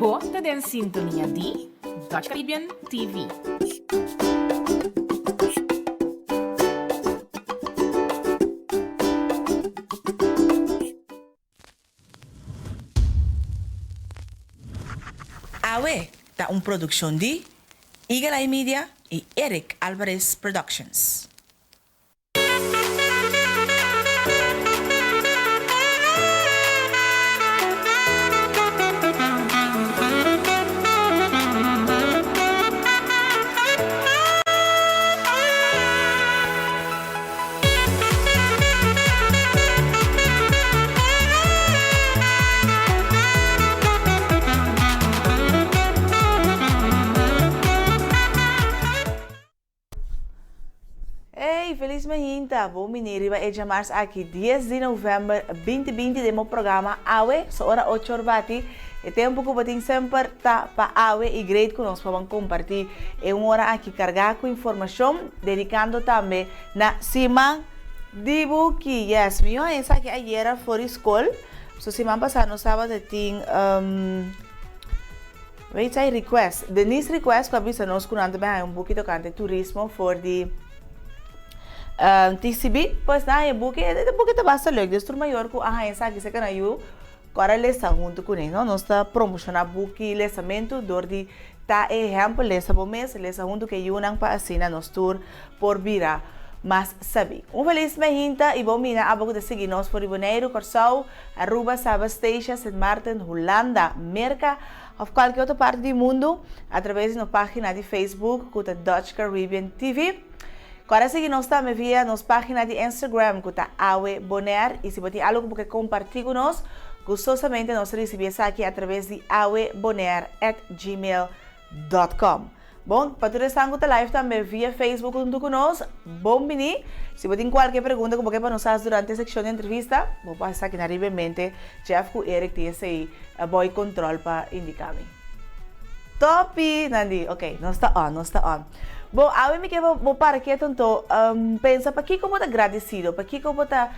Bo ta den sintonia di Dutch Caribbean TV. Awe ta un produccion di Eagle Eye Media y Eric Alvarez Productions. Hey, felis mahinta! Bon bini riba e djamars aki dies di november binti binti den bo programa Awe, so ora ocho or bati. E tempu ku bo tin semper ta pa awe i great ku nos por ban kompartí e un ora aki kargá ku informashon, dedikando tambe na siman di buki. Yes, mi yu haña esaki ayera for di skol. So siman pasá nos tabata tin Weet zij request. Denise request ku a bisa nos ku nan ta bin haña un buki tokante turismo for di TCB. Pues nan haña e buki, e buki ta basta leuk. Dus tur mayor ku a haña esaki serka nan yu ku ora lesa huntu kuné, no. Nos ta promoshoná buki lesamentu dor di ta e ehèmpel, lesa bo mes, lesa huntu ku e yunan pa asina nos tur por bira mas sabí. Un felis mehinta i bon bina abo ku ta sigui nos for di Boneiru, Kòrsou, Aruba, Saba, Statia, Sint Maarten, Hulanda, Merka òf kualke otro parti di mundu a traves di nos página di Facebook ku ta Dutch Caribbean TV. Kòrda sigui nos tambe via nos página di Instagram ku ta Awe Bonaire i si bo tin algu ku bo ke kompartí ku nos, gustosamente nos ta risibí esaki a traves di awebonaire at gmail dot com. Bon, pa tur esnan ku ta live tambe via Facebook huntu ku nos, bon bini. Si bo tin kualke pregunta ku bo ke pa nos hasi durante e sekshon di entrevista, bo por hasi esaki na riba e mente. Jeff ku Eric tin esei boy control pa indiká mi. Topi! Nan di, ok, nos ta on, nos ta on. Bon, awe mi ke pa bo para ketu anto pensa pakiko bo ta gradesido, pakiko bo ta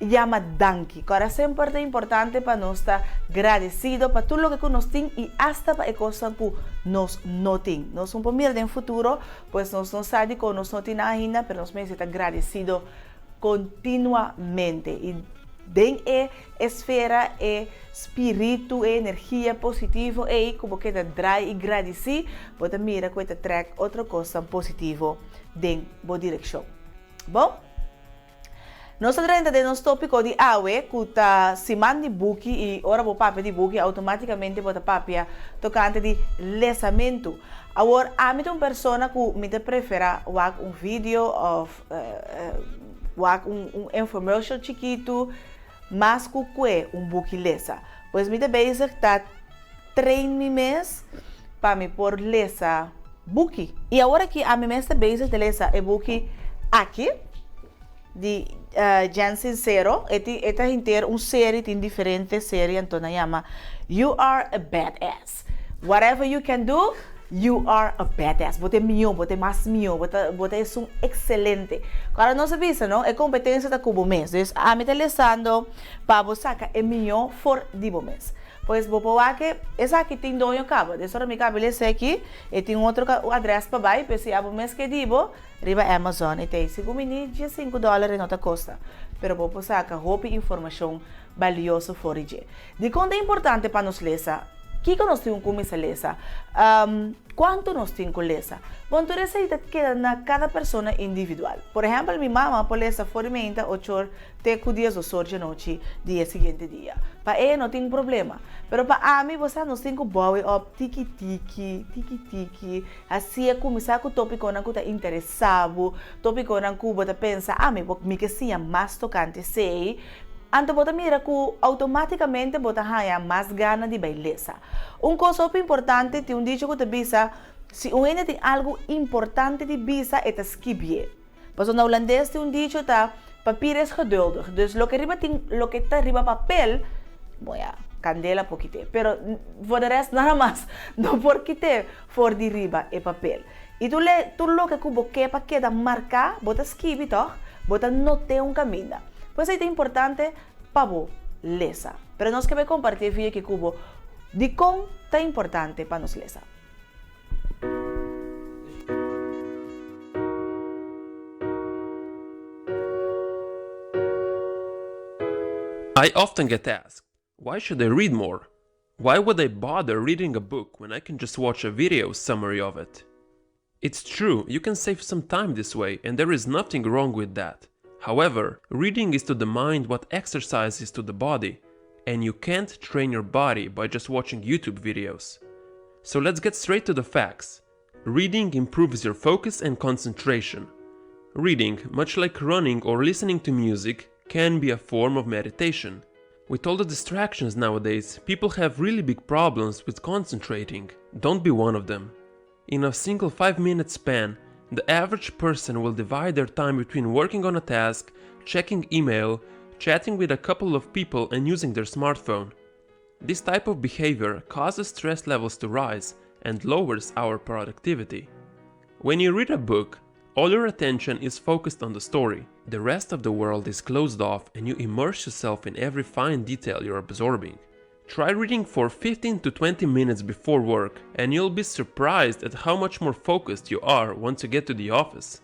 Yama danki. Kòrda semper ta importante pa nos ta gradesido pa tur loke ku nos tin i asta pa e kosnan ku nos no tin. Nos no por mira den futuro, pues nos no sa dikon nos no tin nan ainda, pero nos mester ta gradesido kontinuamente. I den e esfera, e spiritu, e energia positivo ei ku bo keda drai i gradisí, bo ta mira ku e ta trèk otro kosnan positivo den bo direkshon. Bon. Nos ta drenta den nos tópiko di awe ku ta siman di buki i ora bo papia di buki outomátikamente bo ta papia tokante di lesamentu. Awor ami ta un persona ku mi ta preferá wak un video òf wak un infomercial chikitu mas ku kue un buki lesa. Pues mi ta bezig ta train mi mes pa mi por lesa buki. I awor aki ami mes ta bezig ta lesa e buki aki di Jen Sincero. E tin e ta henter un serie, tin diferente serie anto nan yama You are a badass. Whatever you can do, you are a badass. Bo ta e mihó, bo ta e mas mihó, bo ta bo ta esun ekselente. Kòrda nos a bisa no, e kompetensia ta ku bo mes. Dus ami ta lesando pa bo saka e mihó for di bo mes. Pues bo por wak e esaki tin doño kaba. Des ora mi kaba lesa aki, e tin otro adres pa bai, pero si abo mes ke di bo, riba Amazon e ta ei. Segun mi ni diesinku dòler e no ta kosta, pero bo por saka hopi informashon balioso for di dje. Dikon ta importante pa nos lesa? Kiko nos tin ku kuminsá lesa? Kuantu nos tin ku lesa? Bon, tur esei ta keda na kada persona individual. Por ehèmpel, mi mama por lesa for di meinta ocho or te ku diesdos or djanochi di e siguiente dia. Pa e no tin problema. Pero pa ami, bo sa, nos tin ku bou e op tiki tiki, tiki tiki, hasié kuminsá ku tópikonan ku ta interesá bo, tópikonan ku bo ta pensa, ah, mi por, mi ke siña mas tokante esei. Anto bo ta mira ku outomátikamente bo ta haña mas gana di bai lesa. Un kos hopi importante, tin un dicho ku ta bisa, si un hende tin algu importante di bisa, e ta skibié. Pasobra na hulandes tin un dicho ta, papier es geduldig. Dus loke riba tin, loke ta riba papel, bon ya, kandela por kité. Pero for de rest nada mas no por kité for di riba e papel. I tur le, tur loke ku bo ke pa keda marká, bo ta skibi tòg, bo ta not'é un kaminda. Pues ei ta importante pa bo lesa. Pero nos ke bai kompartí e video aki ku bo. Dikon ta importante pa nos lesa? I often get asked, why should I read more? Why would I bother reading a book when I can just watch a video summary of it? It's true, you can save some time this way, and there is nothing wrong with that. However, reading is to the mind what exercise is to the body, and you can't train your body by just watching YouTube videos. So let's get straight to the facts. Reading improves your focus and concentration. Reading, much like running or listening to music, can be a form of meditation. With all the distractions nowadays, people have really big problems with concentrating. Don't be one of them. In a single 5 minute span, the average person will divide their time between working on a task, checking email, chatting with a couple of people, and using their smartphone. This type of behavior causes stress levels to rise and lowers our productivity. When you read a book, all your attention is focused on the story. The rest of the world is closed off and you immerse yourself in every fine detail you're absorbing. Try reading for 15 to 20 minutes before work and you'll be surprised at how much more focused you are once you get to the office.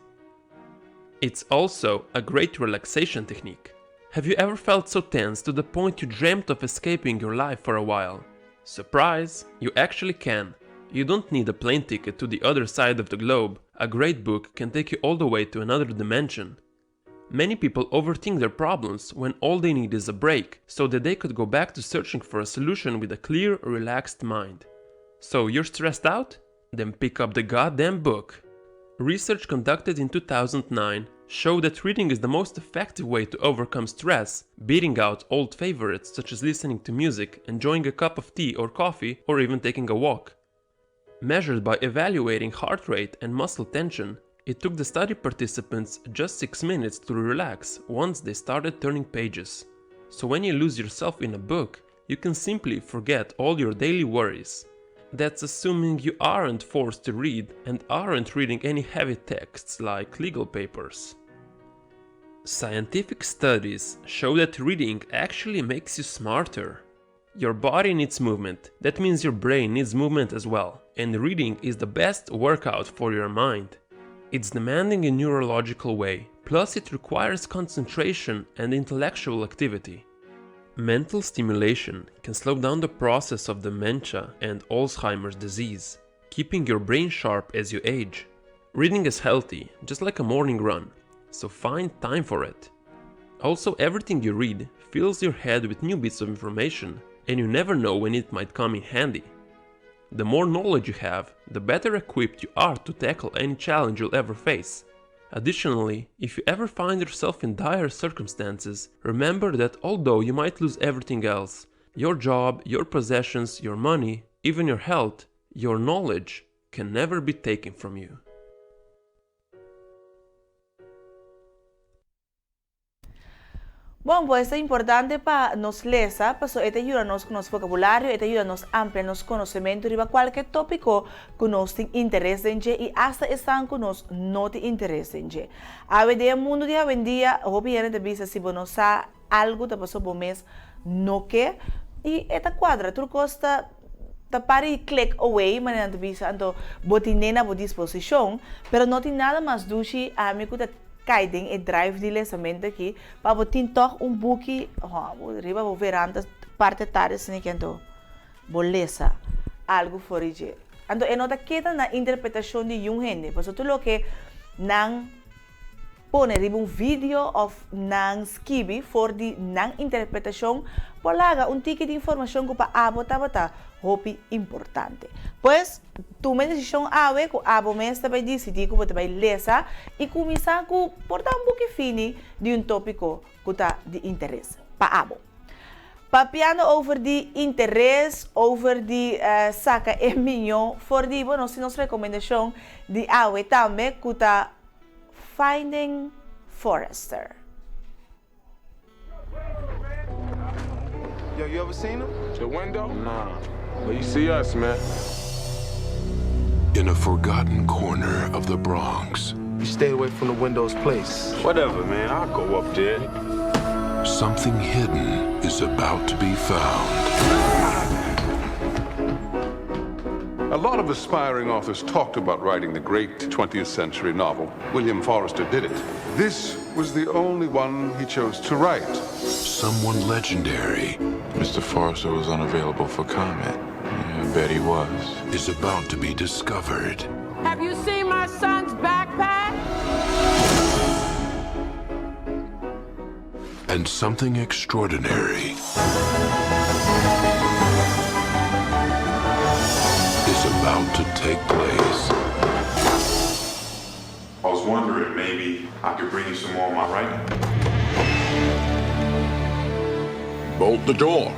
It's also a great relaxation technique. Have you ever felt so tense to the point you dreamt of escaping your life for a while? Surprise! You actually can. You don't need a plane ticket to the other side of the globe. A great book can take you all the way to another dimension. Many people overthink their problems when all they need is a break, so that they could go back to searching for a solution with a clear, relaxed mind. So you're stressed out? Then pick up the goddamn book. Research conducted in 2009 showed that reading is the most effective way to overcome stress, beating out old favorites such as listening to music, enjoying a cup of tea or coffee, or even taking a walk. Measured by evaluating heart rate and muscle tension, it took the study participants just 6 minutes to relax once they started turning pages. So when you lose yourself in a book, you can simply forget all your daily worries. That's assuming you aren't forced to read and aren't reading any heavy texts like legal papers. Scientific studies show that reading actually makes you smarter. Your body needs movement, that means your brain needs movement as well, and reading is the best workout for your mind. It's demanding in a neurological way, plus it requires concentration and intellectual activity. Mental stimulation can slow down the process of dementia and Alzheimer's disease, keeping your brain sharp as you age. Reading is healthy, just like a morning run, so find time for it. Also, everything you read fills your head with new bits of information, and you never know when it might come in handy. The more knowledge you have, the better equipped you are to tackle any challenge you'll ever face. Additionally, if you ever find yourself in dire circumstances, remember that although you might lose everything else your job, your possessions, your money, even your health your knowledge can never be taken from you. Bon, pues ta importante pa nos lesa, paso e ta yuda nos ku nos vokabulario, e ta yuda nos amplia nos konosementu riba kualke tópiko ku nos tin interes den dje i asta esnan ku nos no tin interes den dje. Awe den e mundu di awendia, hopi hende ta bisa si bo no sa algu ta paso bo mes no ke i e ta kuadra, tur kos ta ta para i click away manera nan ta bisa, anto bo tin'é na bo disposishon, pero no tin nada mas dushi ami ku ta kai den e drive di lesamentu aki pa bo tin tòg un buki riba bo veranda parti tardi asina ki anto bo lesa algu for di dje. Anto e no ta keda na interpretashon di yun hende pasobra tur loke nan pone riba un video òf nan skibi for di nan interpretashon por laga un tiki di informashon ku pa abo tabata hopi importante. Pues, tuma e desishon awe ku abo mes ta bai disidí ku bo ta bai lesa i kuminsá ku por ta un buki fini di un tópiko ku ta di interes pa abo. Papiando over di interes, over di saka e miñó for di bo, nos tin nos rekomendashon di awe tambe ku ta Finding Forrester. Yo, you ever seen him? The window? Nah. But you see us, man. In a forgotten corner of the Bronx. You stay away from the window's place. Whatever, man. I'll go up there. Something hidden is about to be found. A lot of aspiring authors talked about writing the great 20th century novel. William Forrester did it. This was the only one he chose to write. Someone legendary Mr. Forrester was unavailable for comment. Yeah, I bet he was. is about to be discovered. Have you seen my son's backpack? And something extraordinary is about to take place. I was wondering maybe I could bring you some more of my writing. Bolt the door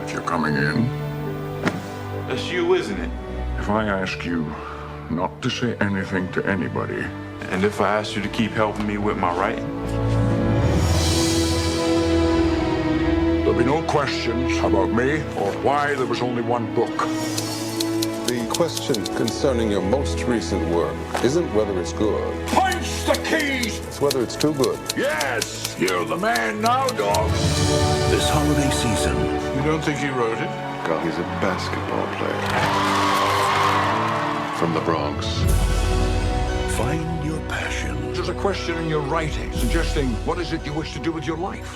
if you're coming in. That's you, isn't it? If I ask you not to say anything to anybody, And if I ask you to keep helping me with my writing? there'll be no questions about me or why there was only one book. The question concerning your most recent work isn't whether it's good, Punch the keys! it's whether it's too good. Yes! You're the man now, dog! This holiday season, You don't think he wrote it? God, he's a basketball player. From the Bronx. find your passion, There's a question in your writing suggesting what is it you wish to do with your life?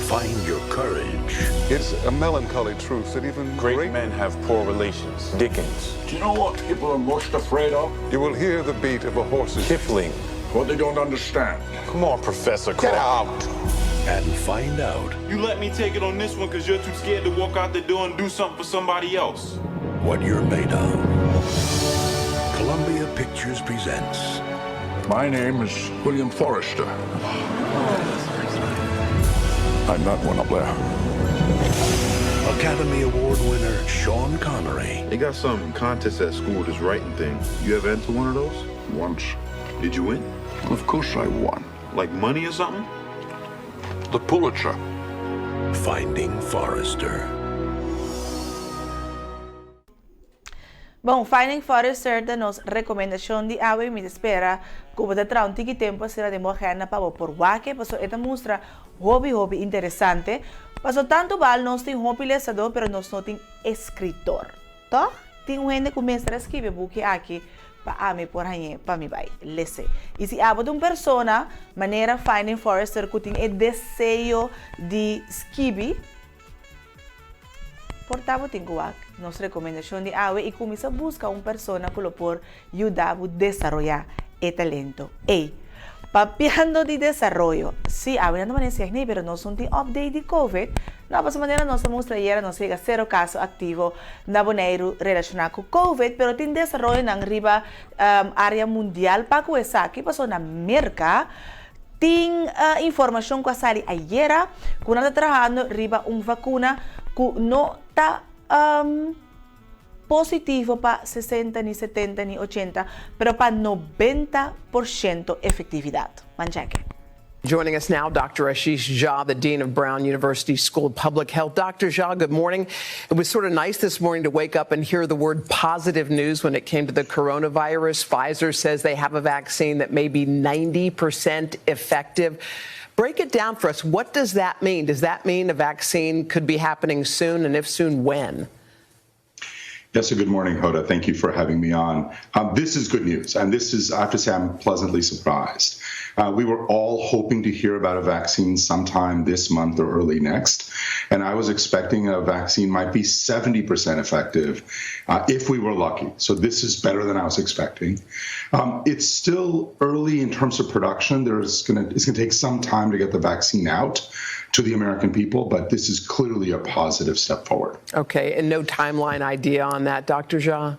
find your courage, It's a melancholy truth that even Great men have poor relations. Dickens. Do you know what people are most afraid of? You will hear the beat of a horse's Kipling. What they don't understand. Come on, Professor. Get out! and find out You let me take it on this one because you're too scared to walk out the door and do something for somebody else. what you're made of. Columbia Pictures presents My name is William Forrester. I'm that one up there. Academy Award winner Sean Connery, They got some contest at school, this writing thing. You ever enter one of those? Once. Did you win? Of course I won. Like money or something? The Pulitzer. Finding Forrester. Bon, Finding Forrester ta nos rekomendashon di awe. Mi ta spera ku bo ta traha un tiki tempu asina den bo agenda pa bo por wak e, pasobra e ta mustra hopi hopi interesante. Pasobra tantu bal nos tin hopi lesadó pero nos no tin eskritor. Tòg tin un hende ku mester a skibi e buki aki pa ami por hañ'é pa mi bai les'é. I si abo ta un persona manera Finding Forrester ku tin e deseo di skibi, Por ta bo tin ku wak nos rekomendashon di awe i kuminsá buska un persona ku lo por yuda bo desaroyá e talento ei. Papiando di desaroyo, sí, awe nan ta manera sieg nei, pero nos no tin update di covid. No, pasobra manera nos a mustra ayera nos yega sero kaso aktivo na Boneiru relashoná ku covid, pero tin desaroyonan riba área mundial pa ku esaki, pasobra na Merka Tin informashon ku a sali ayera ku nan ta trahando riba un vakuna ku no ta positivo pa 60 ni 70 ni 80 pero pa 90% efektividat. Ban chèk'e. Joining us now, Dr. Ashish Jha, the Dean of Brown University School of Public Health. Dr. Jha, good morning. It was sort of nice this morning to wake up and hear the word positive news when it came to the coronavirus. Pfizer says they have a vaccine that may be 90% effective. Break it down for us. What does that mean? Does that mean a vaccine could be happening soon? And if soon, when? Yes, so good morning, Hoda. Thank you for having me on. This is good news, and this is, I have to say, I'm pleasantly surprised. We were all hoping to hear about a vaccine sometime this month or early next, and I was expecting a vaccine might be 70% effective if we were lucky. So this is better than I was expecting. It's still early in terms of production. It's gonna take some time to get the vaccine out to the American people, but this is clearly a positive step forward. Okay, and no timeline idea on that, Dr. Jha?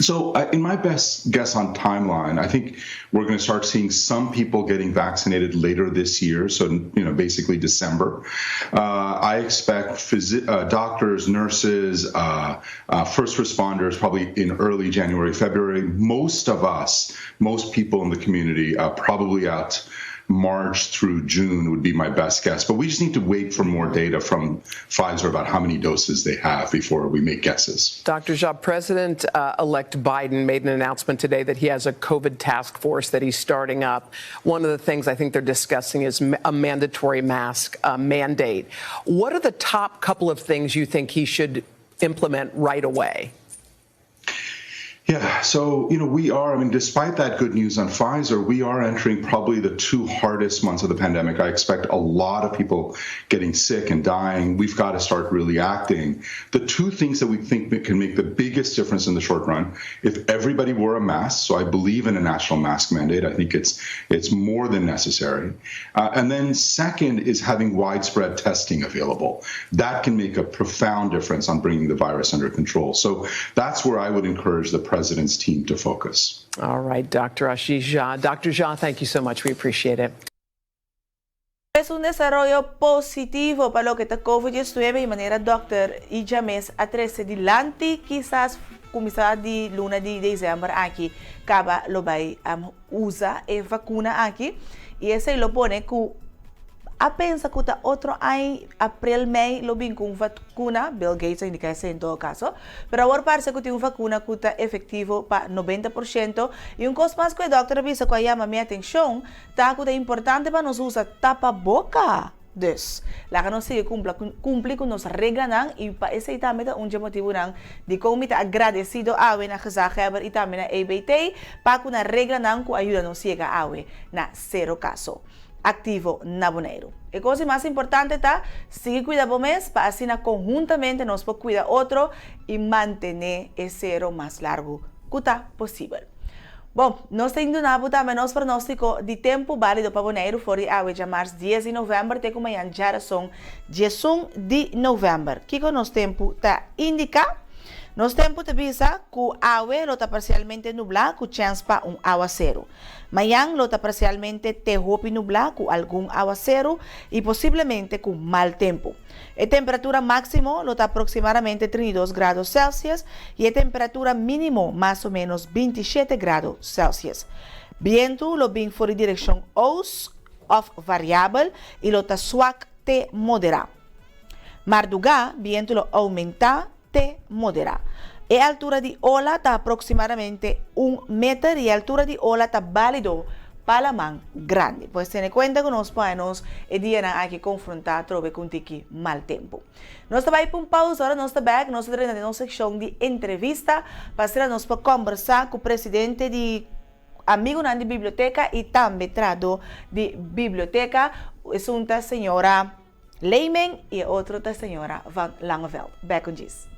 So, in my best guess on timeline, I think we're going to start seeing some people getting vaccinated later this year. So, basically December. I expect doctors, nurses, first responders probably in early January, February. Most of us, most people in the community, probably out March through June would be my best guess. But we just need to wait for more data from Pfizer about how many doses they have before we make guesses. Dr. Jha, President-elect Biden made an announcement today that he has a COVID task force that he's starting up. One of the things I think they're discussing is a mandatory mask mandate. What are the top couple of things you think he should implement right away? Yeah, so, you know, we are, I mean, despite that good news on Pfizer, we are entering probably the two hardest months of the pandemic. I expect a lot of people getting sick and dying. We've got to start really acting. The two things that we think can make the biggest difference in the short run, if everybody wore a mask, so I believe in a national mask mandate. I think it's it's more than necessary. Uh, and then second is having widespread testing available. That can make a profound difference on bringing the virus under control. So that's where I would encourage the president's team to focus. All right, Dr. Ashish Jha. Dr. Jha, thank you so much. We appreciate it. Es un desaroyo positivo pa loke ta Covid 19 y manera Dòkter Ija mes a trece dilanti kisas cuminsa di luna di december aki caba lo bay usa e vacuna aki y esey lo pone cu a pensa cu ta otro aña april mei lo bin cu un vacuna, Bill Gates a indica esey en todo caso, pero awor parce cu tin un vacuna cu ta efectivo pa 90 por ciento y un cos mas cu e dokter a bisa cu a yama mi atencion Ta ku ta importante pa nos usa tapaboka. Dus, laga nos sigui kumpla kumpli ku nos reglanan i pa esei tambe ta un dje motibunan dikon mi ta agradesido awe na Gezaghebber i tambe na EBT pa ku nan reglanan ku a yuda nos yega awe na sero kaso aktivo na Boneiru. E kos di mas importante ta sigui kuida bo mes pa asina konhuntamente nos por kuida otro i mantené e sero mas largu ku ta posibel. Bon, nos ta induna bo tambe nos pronóstiko di tempu bálido pa Boneiru for di awe djamars dies di novèmber te ku mañan djarason diesun di novèmber. Kiko nos tempu ta indiká? Nos tempu ta bisa ku awe lo ta parsialmente nublá ku chèns pa un awaseru. Mañan lo ta parsialmente te hopi nublá ku algun awaseru i posiblemente ku mal tempu. E temperatura máksimo lo ta aproksimadamente 32 grado Celsius i e temperatura mínimo mas o ménos 27 grado Celsius. Bientu lo bin for di direkshon oos òf variabel i lo ta swak te moderá. Mardugá bientu lo oumentá te moderá. E altura di ola ta aproksimadamente un meter i e altura di ola ta bálido pa laman grandi. Pues tene kuenta ku nos por nos e dianan aki konfrontá atrobe ku un tiki mal tempu. Nos ta bai pa un pausa, ora nos ta bèk nos ta drenta den nos sekshon di entrevista pa asina nos por kòmbersá ku presidente di amigunan di biblioteka i tambe trahadó di biblioteka, esun ta señora. Leiming y e otro ta señora Van Langeveld. Back on djis.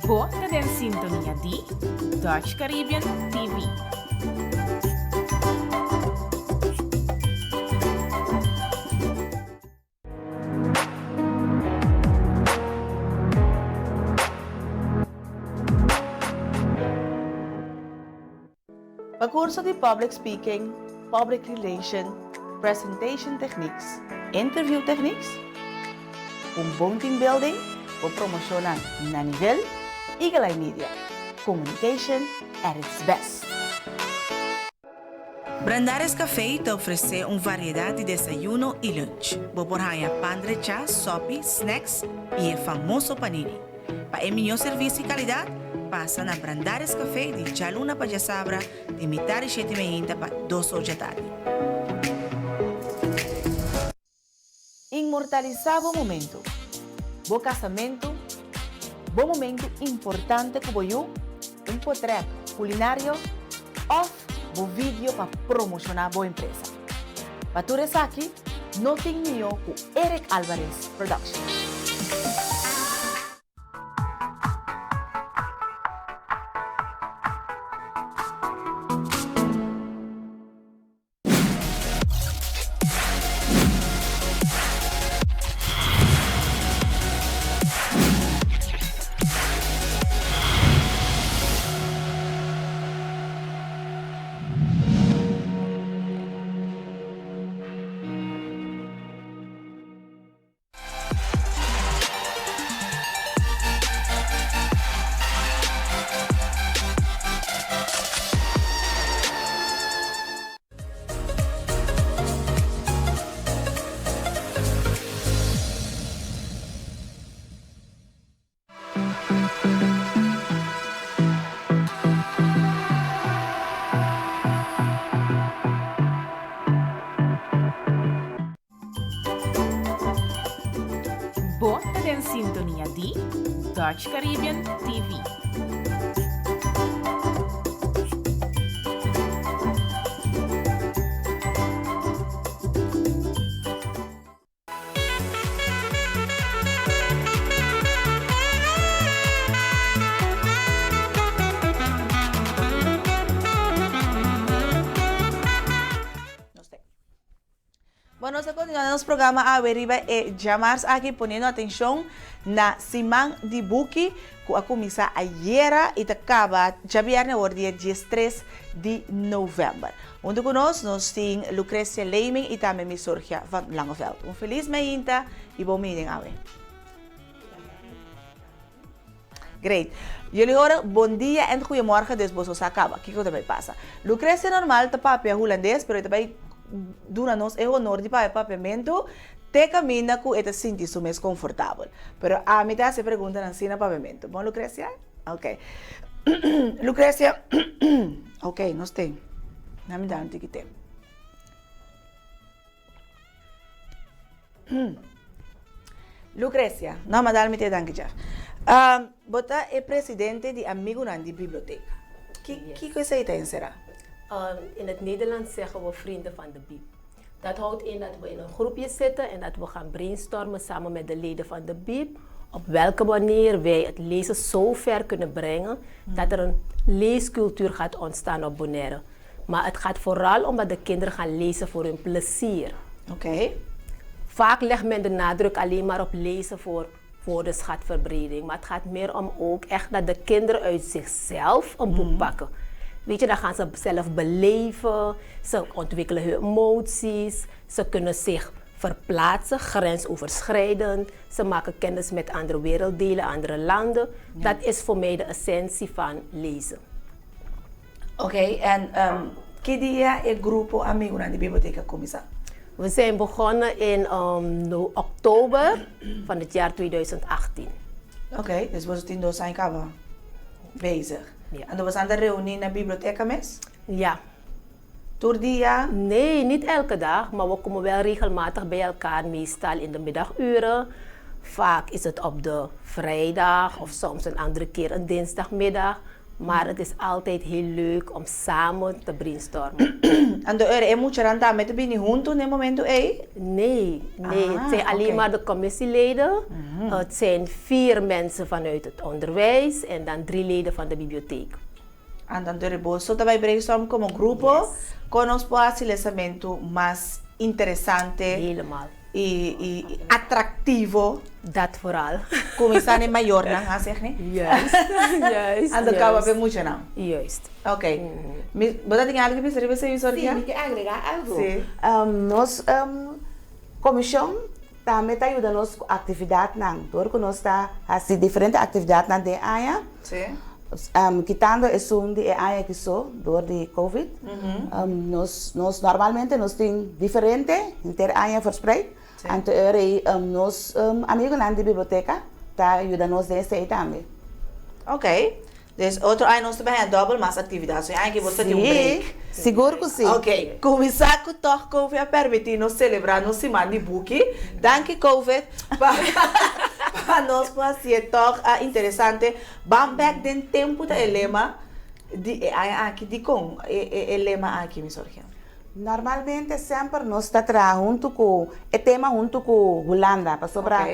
Bo ta den sintonia di Dutch Caribbean TV. Pa kurso di Public Speaking, Public Relation, Presentation Techniques, Interview Techniques, un bon team building bo promociona na nivel, Eagle Eye Media, communication at its best. Brandaris Café ta ofresé un variedat di desayuno i lunch. Bo por haña pan drechá, sòpi, snacks i e famoso panini. Pa e mihó servisio i kalidat, pasa na Brandaris Café di djaluna pa djasabra di mitar di shete meinta pa dos or djatardi. Inmortalisá bo momentu, bo kasamentu, bo momentu importante ku bo yu, un potrèt kulinario òf bo vidio pa promoshoná bo empresa. Pa tur esaki no tin mihó ku Eric Alvarez Production. di Dutch Caribbean TV. Bueno, nos ta continua nos programa awe riba e djamars aki poniendo atencion na Siman di Buki cu a cuminsa ayera y ta caba djabierne awor dia diestres di november. Hunto cu nos, nos tin Lucrecia Leiming y tambe mi Sorgia van Langeveld. Un feliz mainta y bon meeting awe. Great. Jullie horen bon dia en goeiemorgen, dus boso sa caba kico ta bay pasa. Lucrecia normal ta papia Hulandes, pero e ta bay duna nos e honor di papia papiamento te caminda cu e ta sinti su mes confortabel. Pero ami ta haci e preguntanan si na papiamento. Bon Lucrecia? Ok. Lucrecia, ok, nos ten. Dame da un tiki te. Lucrecia, no ma dal mi te danki Jeff. Um, bo ta e presidente di Amigunan di Biblioteca. Ki, yes. Kiko esei ta encerá? Um, in het Nederlands zeggen we vrienden van de Bieb. Dat houdt in dat we in een groepje zitten en dat we gaan brainstormen samen met de leden van de Bieb op welke manier wij het lezen zo ver kunnen brengen dat er een leescultuur gaat ontstaan op Bonaire. Maar het gaat vooral om dat de kinderen gaan lezen voor hun plezier. Oké. Vaak legt men de nadruk alleen maar op lezen voor woordenschatverbreding. Maar het gaat meer om ook echt dat de kinderen uit zichzelf een boek mhm. pakken. Weet je, dan gaan ze zelf beleven, ze ontwikkelen hun emoties, ze kunnen zich verplaatsen, grensoverschrijdend. Ze maken kennis met andere werelddelen, andere landen. Dat is voor mij de essentie van lezen. Ok, en um, ki dia e grupo Amigunan di Biblioteca kuminsá? We zijn begonnen in um, oktober van het jaar 2018. Oké, okay, dus boso tin dos aña kaba bezig. Ja. Anto boso anda reuní na biblioteca mes? Ja. Tur dia? Nee, niet elke dag, maar we komen wel regelmatig bij elkaar, meestal in de middaguren. Vaak is het op de vrijdag of soms een andere keer een dinsdagmiddag. Maar het is altijd heel leuk om samen te brainstormen. Anto ora e muchanan tambe ta bini hunto na e momento ei? Nee, nee. Het zijn alleen maar de commissieleden. Het zijn vier mensen vanuit het onderwijs en dan drie leden van de bibliotheek. Anto ora boso ta bai brainstorm como grupo con nos por haci lesamentu mas interesante. Helemaal. I, i atractivo. Dat vooral. Cuminsa n'e mayornan, ha zeg ni? Juist, juist. Anto caba p'e muchanan. Juist. Ok. Mi, bo ta tin algo ki bisa riba esei, Sorgia? Si, mi ke agrega algo. Si. Nos comision tambe ta yuda nos cu actividadnan. Door cu nos ta haci diferente actividadnan den aña. Si. Kitando esun di e aña aki so, door di covid, nos nos normalmente nos tin diferente henter aña verspreid, anto e ora ei nos amigonan di biblioteka ta yuda nos den esei tambe. Ok, dus otro aña nos ta bai haña dòbel mas aktividat, so e aña aki bo ta tin un break. Sí, sigur ku sí. Ok, kuminsá ku tòg covid a permití nos selebrá nos siman di buki. Danki covid pa pa nos por hasié tòg interesante. Ban bek den tempu ta e lema di e aña aki. Dikon e lema aki, mi Sorgia? Normalmente semper nos ta traha huntu ku e tema huntu ku Hulanda pasobra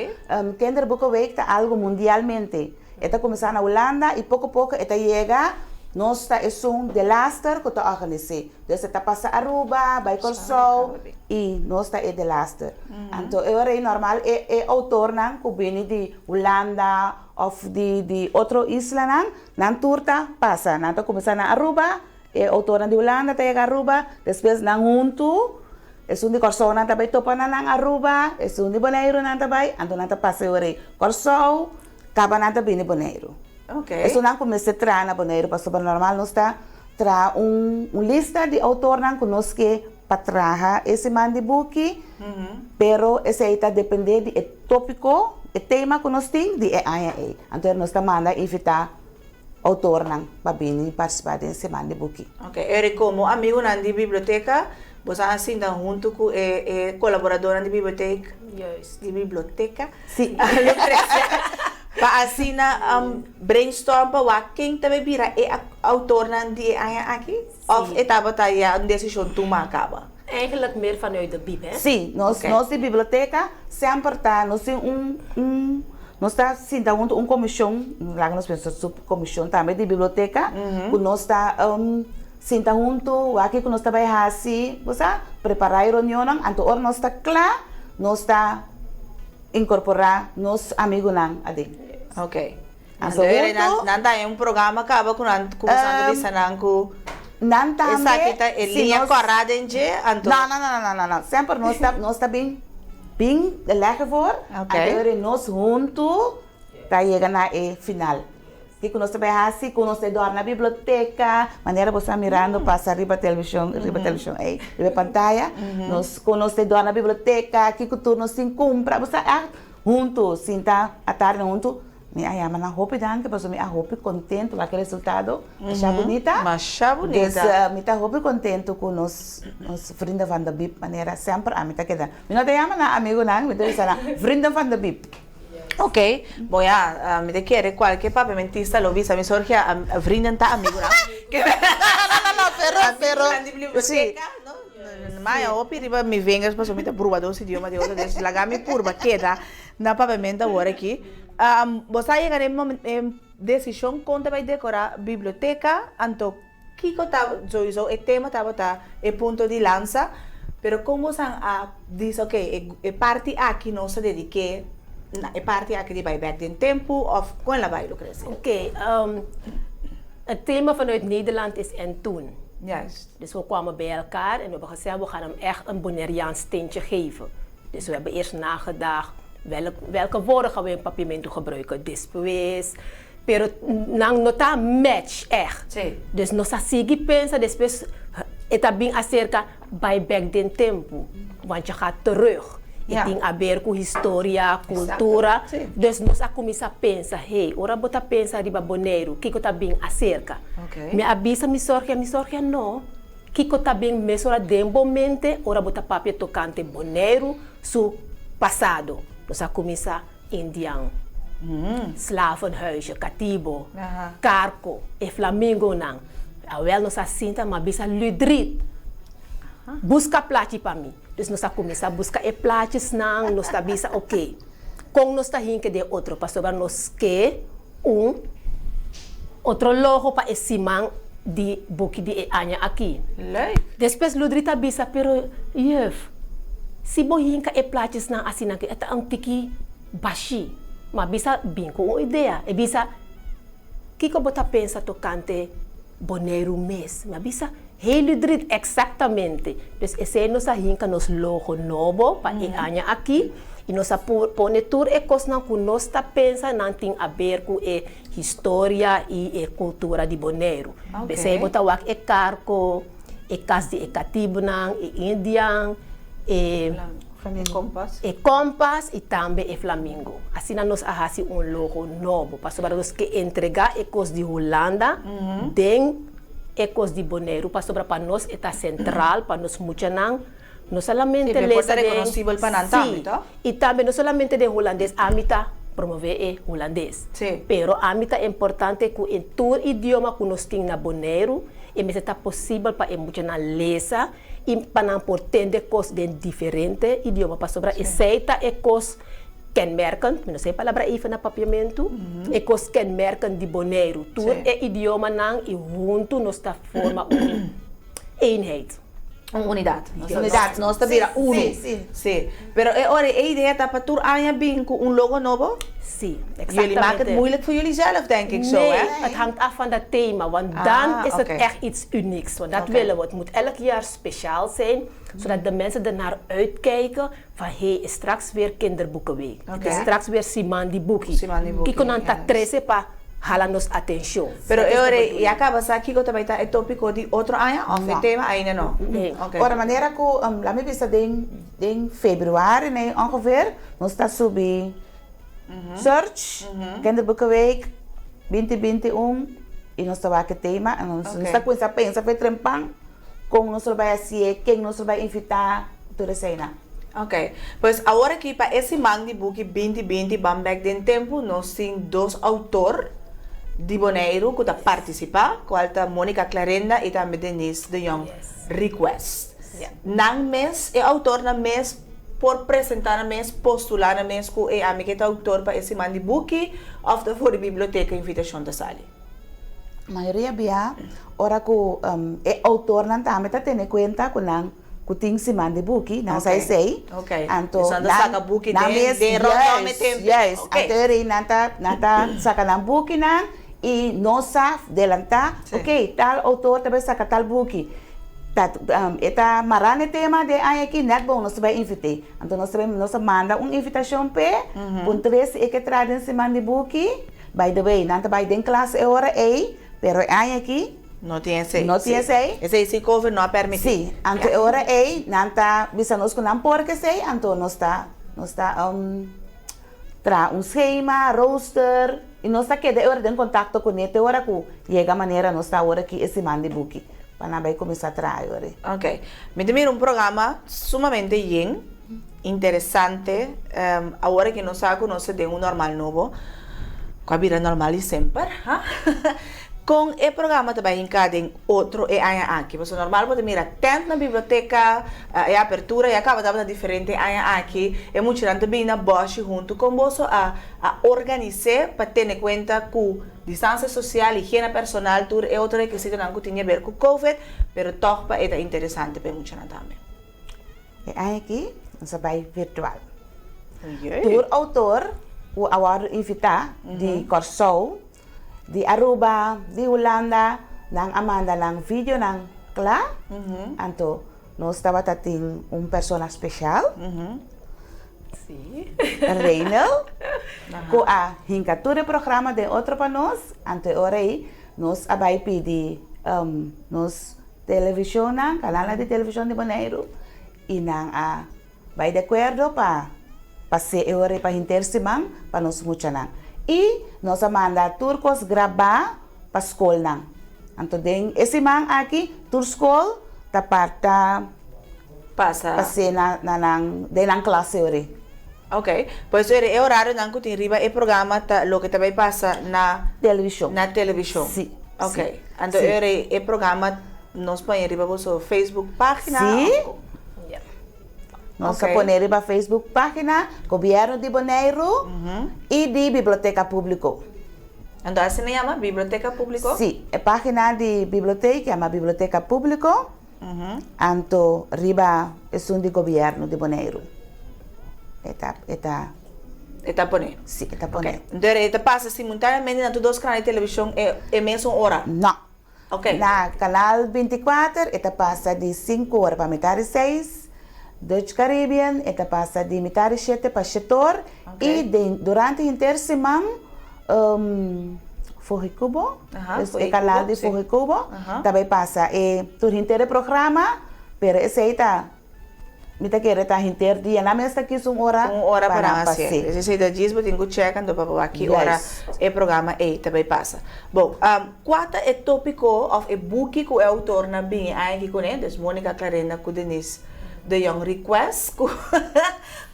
Kinderboekenweek ta algu mundialmente. E ta kuminsá na Hulanda i poko poko e ta yega nos ta esun delaster ku ta organis'é. Dus e ta pasa Aruba, bai Kòrsou i nos ta e delaster. Anto e ora ei normal e e outornan ku bini di Hulanda òf di di otro islanan, nan tur ta pasa. Nan ta kuminsá na Aruba, e outornan di Hulanda ta yega Aruba, despues nan huntu, esun di Kòrsou nan ta bai topa na nan Aruba, esun di Boneiru nan ta bai, anto nan ta pasa e ora ei Kòrsou, kaba nan ta bini Boneiru. Esunnan ku mester traha na Boneiru pasobra normal nos ta traha un un lista di outornan ku nos ke pa traha e siman di buki, pero esei ta depende di e topiko, e tema ku nos tin di e aña ei. Anto nos ta manda invitá outornan pa bini partisipá den siman di buki. Ok, Eric, komo amigunan di biblioteka, boso a sinta huntu ku e e kolaboradornan di bibliotek, Juist. di biblioteka? Si. Lucrecia. Pa asina brainstorm pa wak ken ta bay bira e autornan di e aña aki? Of e tabata ya un desishon tuma kaba? Eigenlijk meer vanuit de bib, hè? Sí, nos nos di biblioteka semper ta, nos tin un un nos ta sinta huntu un komishon, laga nos pensa subkomishon tambe di biblioteka, ku nos ta sinta huntu wak kiko nos ta bai hasi, bo sa, prepará e reunionnan, anto ora nos ta kla, nos ta inkorporá nos amigunan aden. Ok. Anto Anto ere nan huntu. nan ta haña un programa kaba ku nan kuminsando bisa nan ku Nan tambe esaki ta e si liña nos kòrá den dje, anto. No, no, no, no, no, no. Semper nos ta nos ta bin bin de leggen voor. Ok. Anto ere nos huntu ta yega na e final. Kiko nos ta bai hasi ku nos ta dòrna biblioteka, manera bo sta mirando pasa riba televishon, riba televishon ei, riba e pantaya, nos ku nos ta dòrna biblioteka, kiko tur nos tin kumpra, bo sa ègt huntu sinta atardi huntu, mi a yama nan hopi danki pasobra mi a hopi kontentu wak e resultado, masha bunita. Masha bunita. Dus mi ta hopi kontentu ku nos nos vrienden van de bib, manera semper ami ta keda, mi no ta yama nan amigunan, mi ta bisa nan vrienden van de bib. Ok, bon ya, mi ta kere kualke papiamentista lo bisa mi sorgia vrienden ta amigunan. No, no, no, pero, pero, Amigunan di biblioteka, no? Maya hopi riba mi vingers pasobra mi ta pruba dos idioma di otro, dus laga mi purba keda na papiamento awor aki. Bo sa yega na e desishon kon ta bai dekora biblioteka, anto kiko ta, souiso e tema tabata e punto di lansa, pero kon bosan a bisa ok e parti aki nos ta dedik'é na e parti aki di bai bèk den tempu òf kon el a bai Lucrecia? Ok, het thema vanuit Nederland is En Toen. Juist. Dus we kwamen bij elkaar en we hebben gezegd we gaan hem echt een Bonaireaans tintje geven. Dus we hebben eerst nagedacht welk, welke woorden gaan we in papiamento gebruiken. Despues, Pero nan no ta match echt. Sí. Dus nos a sigui pensa despues e ta bin acerca bai bek den tempu. Want je gaat terug. E Ja. tin aber ku historia, cultura. Sí. Dus nos a cuminsa pensa, hey, ora bo ta pensa riba Boneiru, kiko ta bin acerca? Ok. Mi a bisa mi sorgia, mi sorgia no. Kiko ta bin mesora den bo mente ora bo ta papia tocante Boneiru su pasado? Nos a cuminsa Indian, slavenhuisje, katibo, karko, e flamingonan. Awel nos a sinta ma bisa Ludrit, buska plachi pa mi. Dus nos a kuminsá buska e plachesnan, nos ta bisa oke, kon nos ta hinke den otro pasobra nos ke un otro logo pa e siman di buki di e aña aki. Leuk! Despues Ludrit a bisa, Pero juf, si bo hinka e plachesnan asina aki, e ta un tiki bashí. Ma bisa bin ku un idea. E bisa, Kiko bo ta pensa tokante Boneiru mes? Mi a bisa, Hey Ludrit, eksaktamente! Dus esei nos a hinka nos logo nobo pa e aña aki i nos a pone tur e kosnan ku nos ta pensa nan tin aber ku e historia i e kultura di Boneiru. P'esei bo ta wak e karko, e kas di e katibunan, e indian, e e kompas i tambe e flamingo. Asina nos a hasi un logo nobo pasobra nos ke entregá e kos di Hulanda den e kos di Boneiru pasobra pa nos e ta sentral pa nos muchanan no solamente lesa den sí i tambe no solamente den hulandes ami ta promove e hulandes pero ami ta importante ku e tur idioma ku nos tin na Boneiru e mester ta posibel pa e muchanan lesa i pa nan por tende kos den diferente idioma pasobra esei ta e kos kenmerkend, mi no sa e palabra ei na papiamentu, e kos kenmerkend di Boneiru tur e idiomanan i huntu nos ta forma un eenheid. Un unidat. Nos unidat. Nos ta bira unu. Sí, sí. Sí. Pero e ora e idea ta pa tur aña bin ku un logo nobo? Sí, exactamente. Jullie maken het moeilijk voor jullie zelf, denk ik zo, Nee, hè? het hangt af van dat thema, want Ah, dan is het oké. echt iets unieks. Want dat Oké. willen we. Het moet elk jaar speciaal zijn, zodat de mensen ernaar uitkijken van hé, is straks weer Kinderboekenweek. Het is Oké. straks weer Siman di Buki. Siman di Buki, Kiko nan ta juist. trese pa hala nos atencion. Pero Dat e is de ora bedoeling. ya caba sa kico ta bay ta e topico di otro aña of e No. tema ainda no? Nee. Oké. Ora manera ku laat mi bisa den den februari nee ongeveer nos ta subi search Kinderboekenweek binti binti un i nos ta wak e tema en nos Oké. ta kuminsa pensa fe trempan kon nos lo bai hasié ken nos lo bai invitá tur eseinan. Ok, pues awor aki pa e siman di buki binti binti ban bek den tempu nos tin dos autor di Boneiru ku ta partisipá, kual ta Monica Clarenda i tambe Denise de Jong Request. Nan mes, e autornan mes por presentá nan mes, postulá nan mes ku e ami ke ta autor pa e siman di buki òf ta for di biblioteka invitashon ta sali. Mayoria bia ora ku e autornan tambe ta tene kuenta ku nan ku tin siman di buki, nan sa esei. Anto nan ta saka buki den den rondom e tempu. Juist, anto e rei nan ta nan ta saka nan bukinan i nos sa delantá, ok, tal outor ta bai saka tal buki. Ta e ta mará na e tema den aña aki, nèt bon nos ta bai invit'é. Anto nos ta bai nos ta manda un invitashon p'e, puntr'é si e ke traha den siman di buki. By the way, nan ta bai den klas e ora ei, pero e aña aki No tin esei. No tin esei. Esei si covid no a permití. Sí, anto e ora ei nan ta bisa nos ku nan por kesei, anto nos ta nos ta traha un schema, rooster, i nos ta keda e ora den kontakto kuné te ora ku yega manera nos ta awor aki e siman di buki pa nan bai kuminsá traha e ora ei. Ok. Mi ta mira un programa sumamente yen, interesante, awor aki nos sa ku nos ta den un normal nobo, ku a bira normal di semper, ha? Kon e programa ta bai hinká den otro e aña aki? Pasobra normal bo ta mira tènt na biblioteka, e apertura ya kaba tabata diferente e aña aki. E muchanan ta bini na bòshi huntu. Kon boso a a organis'é pa tene kuenta ku distansia sosial, higiena personal, tur e otro rekisitonan ku tin di aber ku covid, pero tòg pa e ta interesante pa e muchanan tambe? E aña aki nos a bai virtual. Tur outor ku a wòrdu invitá di Kòrsou, Di Aruba, di Hulanda, nan a manda nan videonan kla, anto nos tabata tin un persona special, Reinel, ku a hinka tur e programa den otro pa nos, anto e ora ei nos a bai pidi nos televisionnan, kanalnan di television di Boneiru, i nan a Bai di akuerdo pa pas'é e ora ei pa henter siman pa nos muchanan. I nos a manda tur kos grabá pa skolnan. Anto den e siman aki tur skol ta parta Pasa. pas'é na na nan den nan klas e ora ei. Ok. Pues e ora e orarionan ku tin riba e programa ta loke ta bai pasa na. Televishon. Na televishon. Si. Ok. Si. Anto e ora ei e programa nos pone riba boso Facebook página Si. òf kon? Nos a pone riba Facebook página Gobièrnu di Boneiru i di Biblioteka Públiko. Anto asina yama Biblioteka Públiko? Sí, e página di biblioteka yama Biblioteka Públiko, anto riba esun di Gobièrnu di Boneiru e ta e ta. E ta pone? Sí, e ta pone. Anto e ta pasa simultáneamente na tur dos kanal di televishon e mesun ora? No. Ok. Na Canal 24 e ta pasa di sinku ora pa mitar di seis, Dutch Caribbean e ta pasa di mitar di shete pa shetor i den durante henter siman Fuhikubo, e canal di Fuhikubo ta bai pasa e tur henter e programa, pero esei ta Mi ta kere ta henter dia. Nan mes ta kis un ora Un ora pa pa nan nan hasié. pas'é. Esei ta djis bo tin ku chèk anto pa bo wak ki ora e programa ei ta bai pasa. Bon, kua ta e tópiko òf e buki ku e outornan bini aña aki kuné? Dus Monica Clarenda ku Denise de Jong Request ku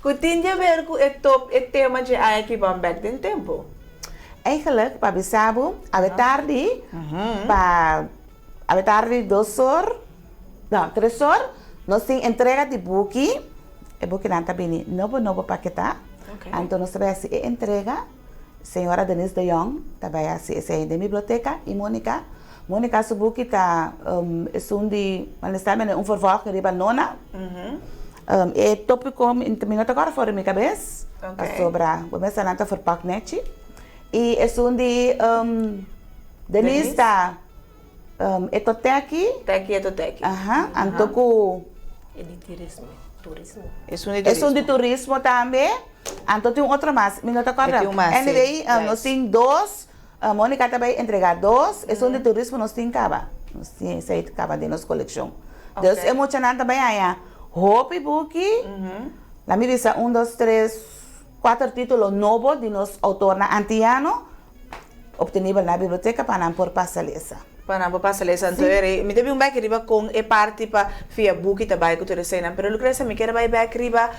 ku tin di aber ku e top e tema dje aña aki ban bèk den tempu. Eigenlijk pa bisa bo awe tardi pa Awe tardi dos or, no, tres or, nos tin entrega di buki. E bukinan ta bini nobo nobo paketá. Anto nos ta bai hasi e entrega. Señora Denise de Jong ta bai hasi esei den biblioteka i Monica. Monica su buki ta esun di, honestamente, un vervolging riba Nona. E topiko mi no ta kòrda for di mi kabes, pasobra bo mester nan ta verpak nechi. I esun di Denise ta. E toteki. Teki e toteki. Aha, anto ku. E di turismo, turismo. Esun di turismo. Esun di turismo tambe. Anto tin un otro mas, mi no ta kòrda. E tin un mas, si. Anyway, nos tin dos, Monica ta bai entrega dos, esun di turismo nos tin kaba. Nos tin esei kaba den nos kolekshon. Dus e muchanan ta bai haña hopi buki. Laat mi bisa un, dos, tres, kuater título nobo di nos outornan antiano. Obtenibel na biblioteka pa nan por pasa lesa. Pa nan por pasa lesa. Anto e rei, mi ta bin bek riba kon e parti pa fia buki ta bai ku tur eseinan. Pero Lucrecia, mi kier bai bek riba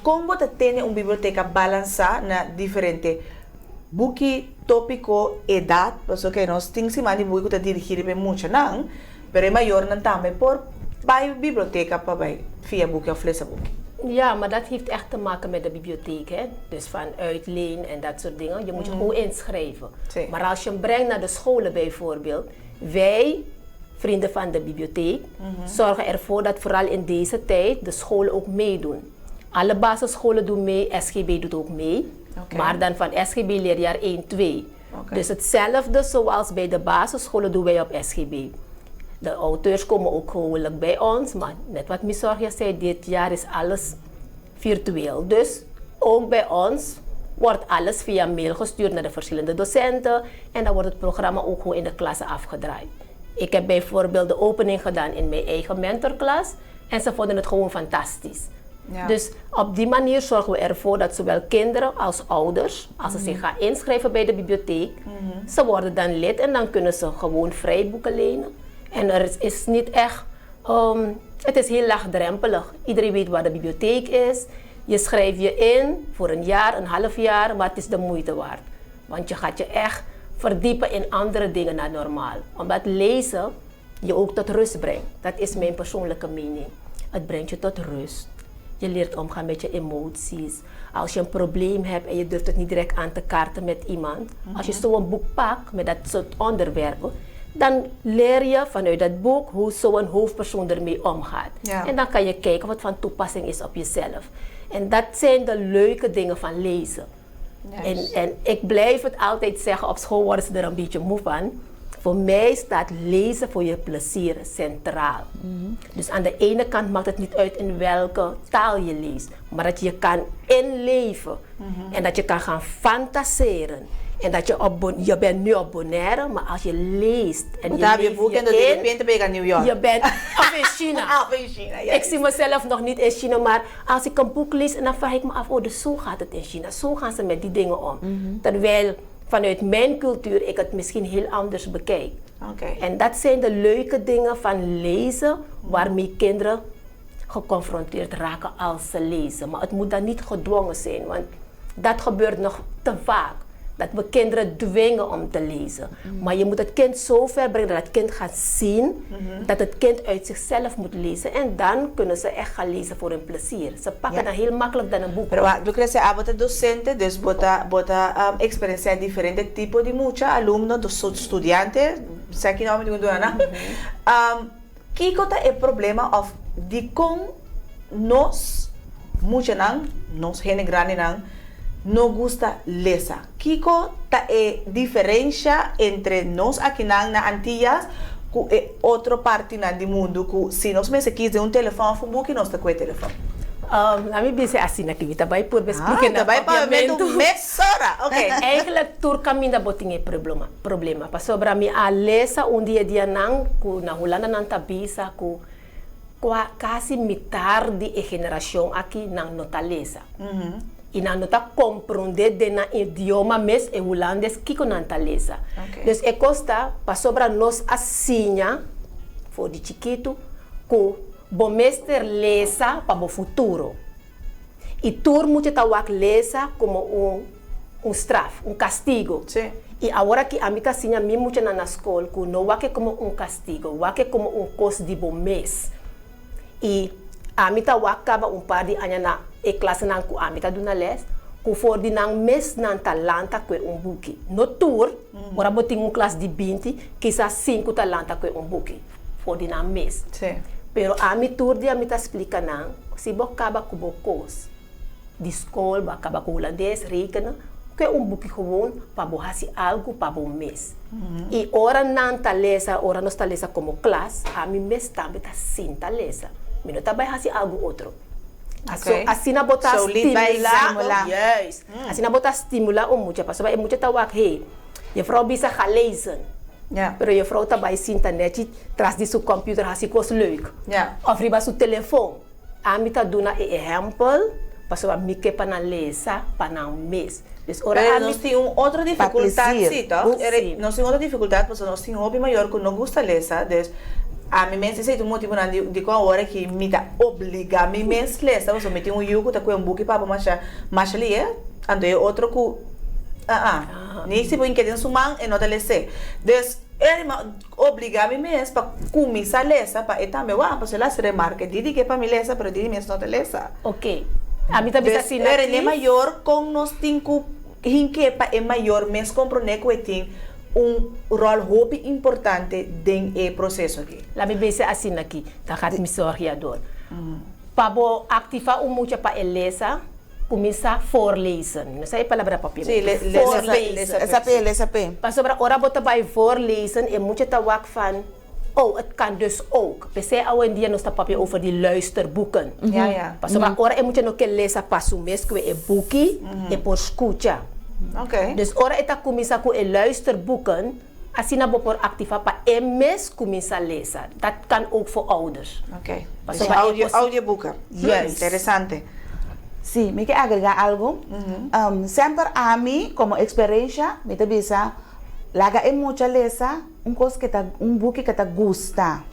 kon bo ta tene un biblioteka balansá na diferente buki, tópiko, edat, pasobra ke nos tin siman di buki ku ta dirigí riba e muchanan, pero e mayornan tambe por bai biblioteka pa bai fia buki òf lesa buki. Ja, maar dat heeft echt te maken met de bibliotheek, hè. Dus van uitleen en dat soort dingen. Je moet je gewoon inschrijven. Maar als je hem brengt naar de scholen bijvoorbeeld, wij, vrienden van de bibliotheek, zorgen ervoor dat vooral in deze tijd de scholen ook meedoen. Alle basisscholen doen mee, SGB doet ook mee. Maar dan van SGB leerjaar 1, 2. Dus hetzelfde zoals bij de basisscholen doen wij op SGB. De auteurs komen ook gewoonlijk bij ons, maar net wat Misorgia zei, dit jaar is alles virtueel. Dus ook bij ons wordt alles via mail gestuurd naar de verschillende docenten en dan wordt het programma ook gewoon in de klasse afgedraaid. Ik heb bijvoorbeeld de opening gedaan in mijn eigen mentorklas en ze vonden het gewoon fantastisch. Dus op die manier zorgen we ervoor dat zowel kinderen als ouders, als ze zich gaan inschrijven bij de bibliotheek, ze worden dan lid en dan kunnen ze gewoon vrij boeken lenen. En er is niet echt, het is heel laagdrempelig. Iedereen weet waar de bibliotheek is. Je schrijft je in voor een jaar, een half jaar, maar het is de moeite waard. Want je gaat je echt verdiepen in andere dingen dan normaal. Omdat lezen je ook tot rust brengt. Dat is mijn persoonlijke mening. Het brengt je tot rust. Je leert omgaan met je emoties. Als je een probleem hebt en je durft het niet direct aan te kaarten met iemand. Als je zo'n boek pakt met dat soort onderwerpen, dan leer je vanuit dat boek hoe zo'n hoofdpersoon ermee omgaat. En dan kan je kijken wat van toepassing is op jezelf. En dat zijn de leuke dingen van lezen. En ik blijf het altijd zeggen, op school worden ze er een beetje moe van. Voor mij staat lezen voor je plezier centraal. Dus aan de ene kant maakt het niet uit in welke taal je leest, maar dat je kan inleven en dat je kan gaan fantaseren. En dat je op je bent nu op Bonaire, maar als je leest en je leeft je in, de in New York. Je bent of in China. Of in China, Ik zie mezelf nog niet in China, maar als ik een boek lees en dan vraag ik me af, oh, dus zo gaat het in China. Zo gaan ze met die dingen om. Terwijl vanuit mijn cultuur ik het misschien heel anders bekijk. En dat zijn de leuke dingen van lezen waarmee kinderen geconfronteerd raken als ze lezen. Maar het moet dan niet gedwongen zijn, want dat gebeurt nog te vaak. Dat we kinderen dwingen om te lezen. Maar je moet het kind zo ver brengen dat het kind gaat zien dat het kind uit zichzelf moet lezen. En dan kunnen ze echt gaan lezen voor hun plezier. Ze pakken dan heel makkelijk dan een boek. Pero Lucrecia, abo ta docente, dus bo ta experiencia diferente tipo di mucha, alumno, dus studiante, sa ki nomber di duna. Kiko ta e problema of di kon nos muchanan, nos hende grandinan, no gusta lesa? Kiko ta e diferencia entre nos akinan na Antillas ku e otro partinan di mundo ku si nos mester kies un telefon of un buki, nos ta kue telefon? Ami bisa asina ku ta bai por Ah, explicar ta bai pa mesora. Ok. Eigenlijk tur kaminda bo tin e problema. Problema. Pasobra mi a lesa un dia dia nan ku na Hulanda nan ta bisa ku kasi mitar di e generashon aki nan no ta lesa. I nan no ta komprondé den nan idioma mes e hulandes kiko nan ta lesa. Dus e kos ta pasobra nos a siña for di chikitu ku bo mester lesa pa bo futuro. I tur mucha ta wak lesa komo un straf, un kastigo. I awor ku ami ta siña mi muchanan na skol ku no wak e komo un kastigo, wak e komo un kos di bo mes. I ami ta wak kaba un par di aña na e klasnan ku ami ta duna les, ku for di nan mes nan ta lanta kue un buki. No tur, ora bo tin un klas di 20, kisas 5 ta lanta kue un buki. For di nan mes. Pero ami tur dia mi ta splika nan, si bo kaba ku bo kos di skol, bo kaba ku hulandes, rekenen, kue un buki gewoon pa bo hasi algu pa bo mes. I ora nan ta lesa, ora nos ta lesa komo klas, ami mes tambe ta sinta lesa. Mi no ta bai hasi algu otro. So, asina bo ta So, lead by stimulá. example. Juist. Asina bo ta stimulá un mucha. Pasobra e mucha ta wak, hey, juffrouw bisa ga lezen. Pero juffrouw ta bai sinta netjes tras di su computer hasi kos leuk. Of riba su telefon. Ami ta duna e ehèmpel. Pasobra mi ke pa nan lesa pa nan mes. Dus ora Pero ami. nos tin un otro Pa dificultad plezier. sí, toch? Sí. Nos tin otro dificultad pasobra nos tin hopi mayor cu no gusta lesa, dus ami mes esey ta un motibonan di dicon awor aki mi ta obliga mi mes lesa pasobra mi tin un yu cu ta cu un buki pa bo masha masha lie, anto e otro cu ah ah, ni si bo hinke den su man e no ta les'e. Dus e Obligá mi mes pa kuminsá lesa pa e tambe wak, pasobra el a hasi remarke, Didi ke pa mi lesa, pero Didi mes no ta lesa. Oké. Ami ta bisa Dus, asina René aki. mayor, kon nos tin ku hink'é pa e mayor mes komprondé ku e tin un ròl hopi importante den e proseso aki? Laat mi bisa asina aki, ta gaat mi zorgia door. Pa bo aktivá un mucha pa e lesa, Kuminsá voorlezen. No sa e palabra papia Sí, mucho. lesa, Voorlezen. lesa Lesa p'e, lesa p'e. Pasobra ora bo ta bai voorlezen e mucha ta wak van, oh, het kan dus ook. P'esei awendia nos ta papia over di luisterboeken. Ja, ja. Pasobra ora e mucha no ke lesa pa su mes ku e buki, e por skucha. Oké. Dus ora e ta kuminsá ku e luisterboeken, asina bo por aktivá pa e mes kuminsá lesa. Dat kan ook voor ouders. Oké. Dus Pasobra e audio, posi- audioboeken. Juist. Interesante. Sí, mi ke agregá algu. Semper ami, komo eksperensha, mi ta bisa, laga e mucha lesa un kos ke ta, un buki ke ta gusta.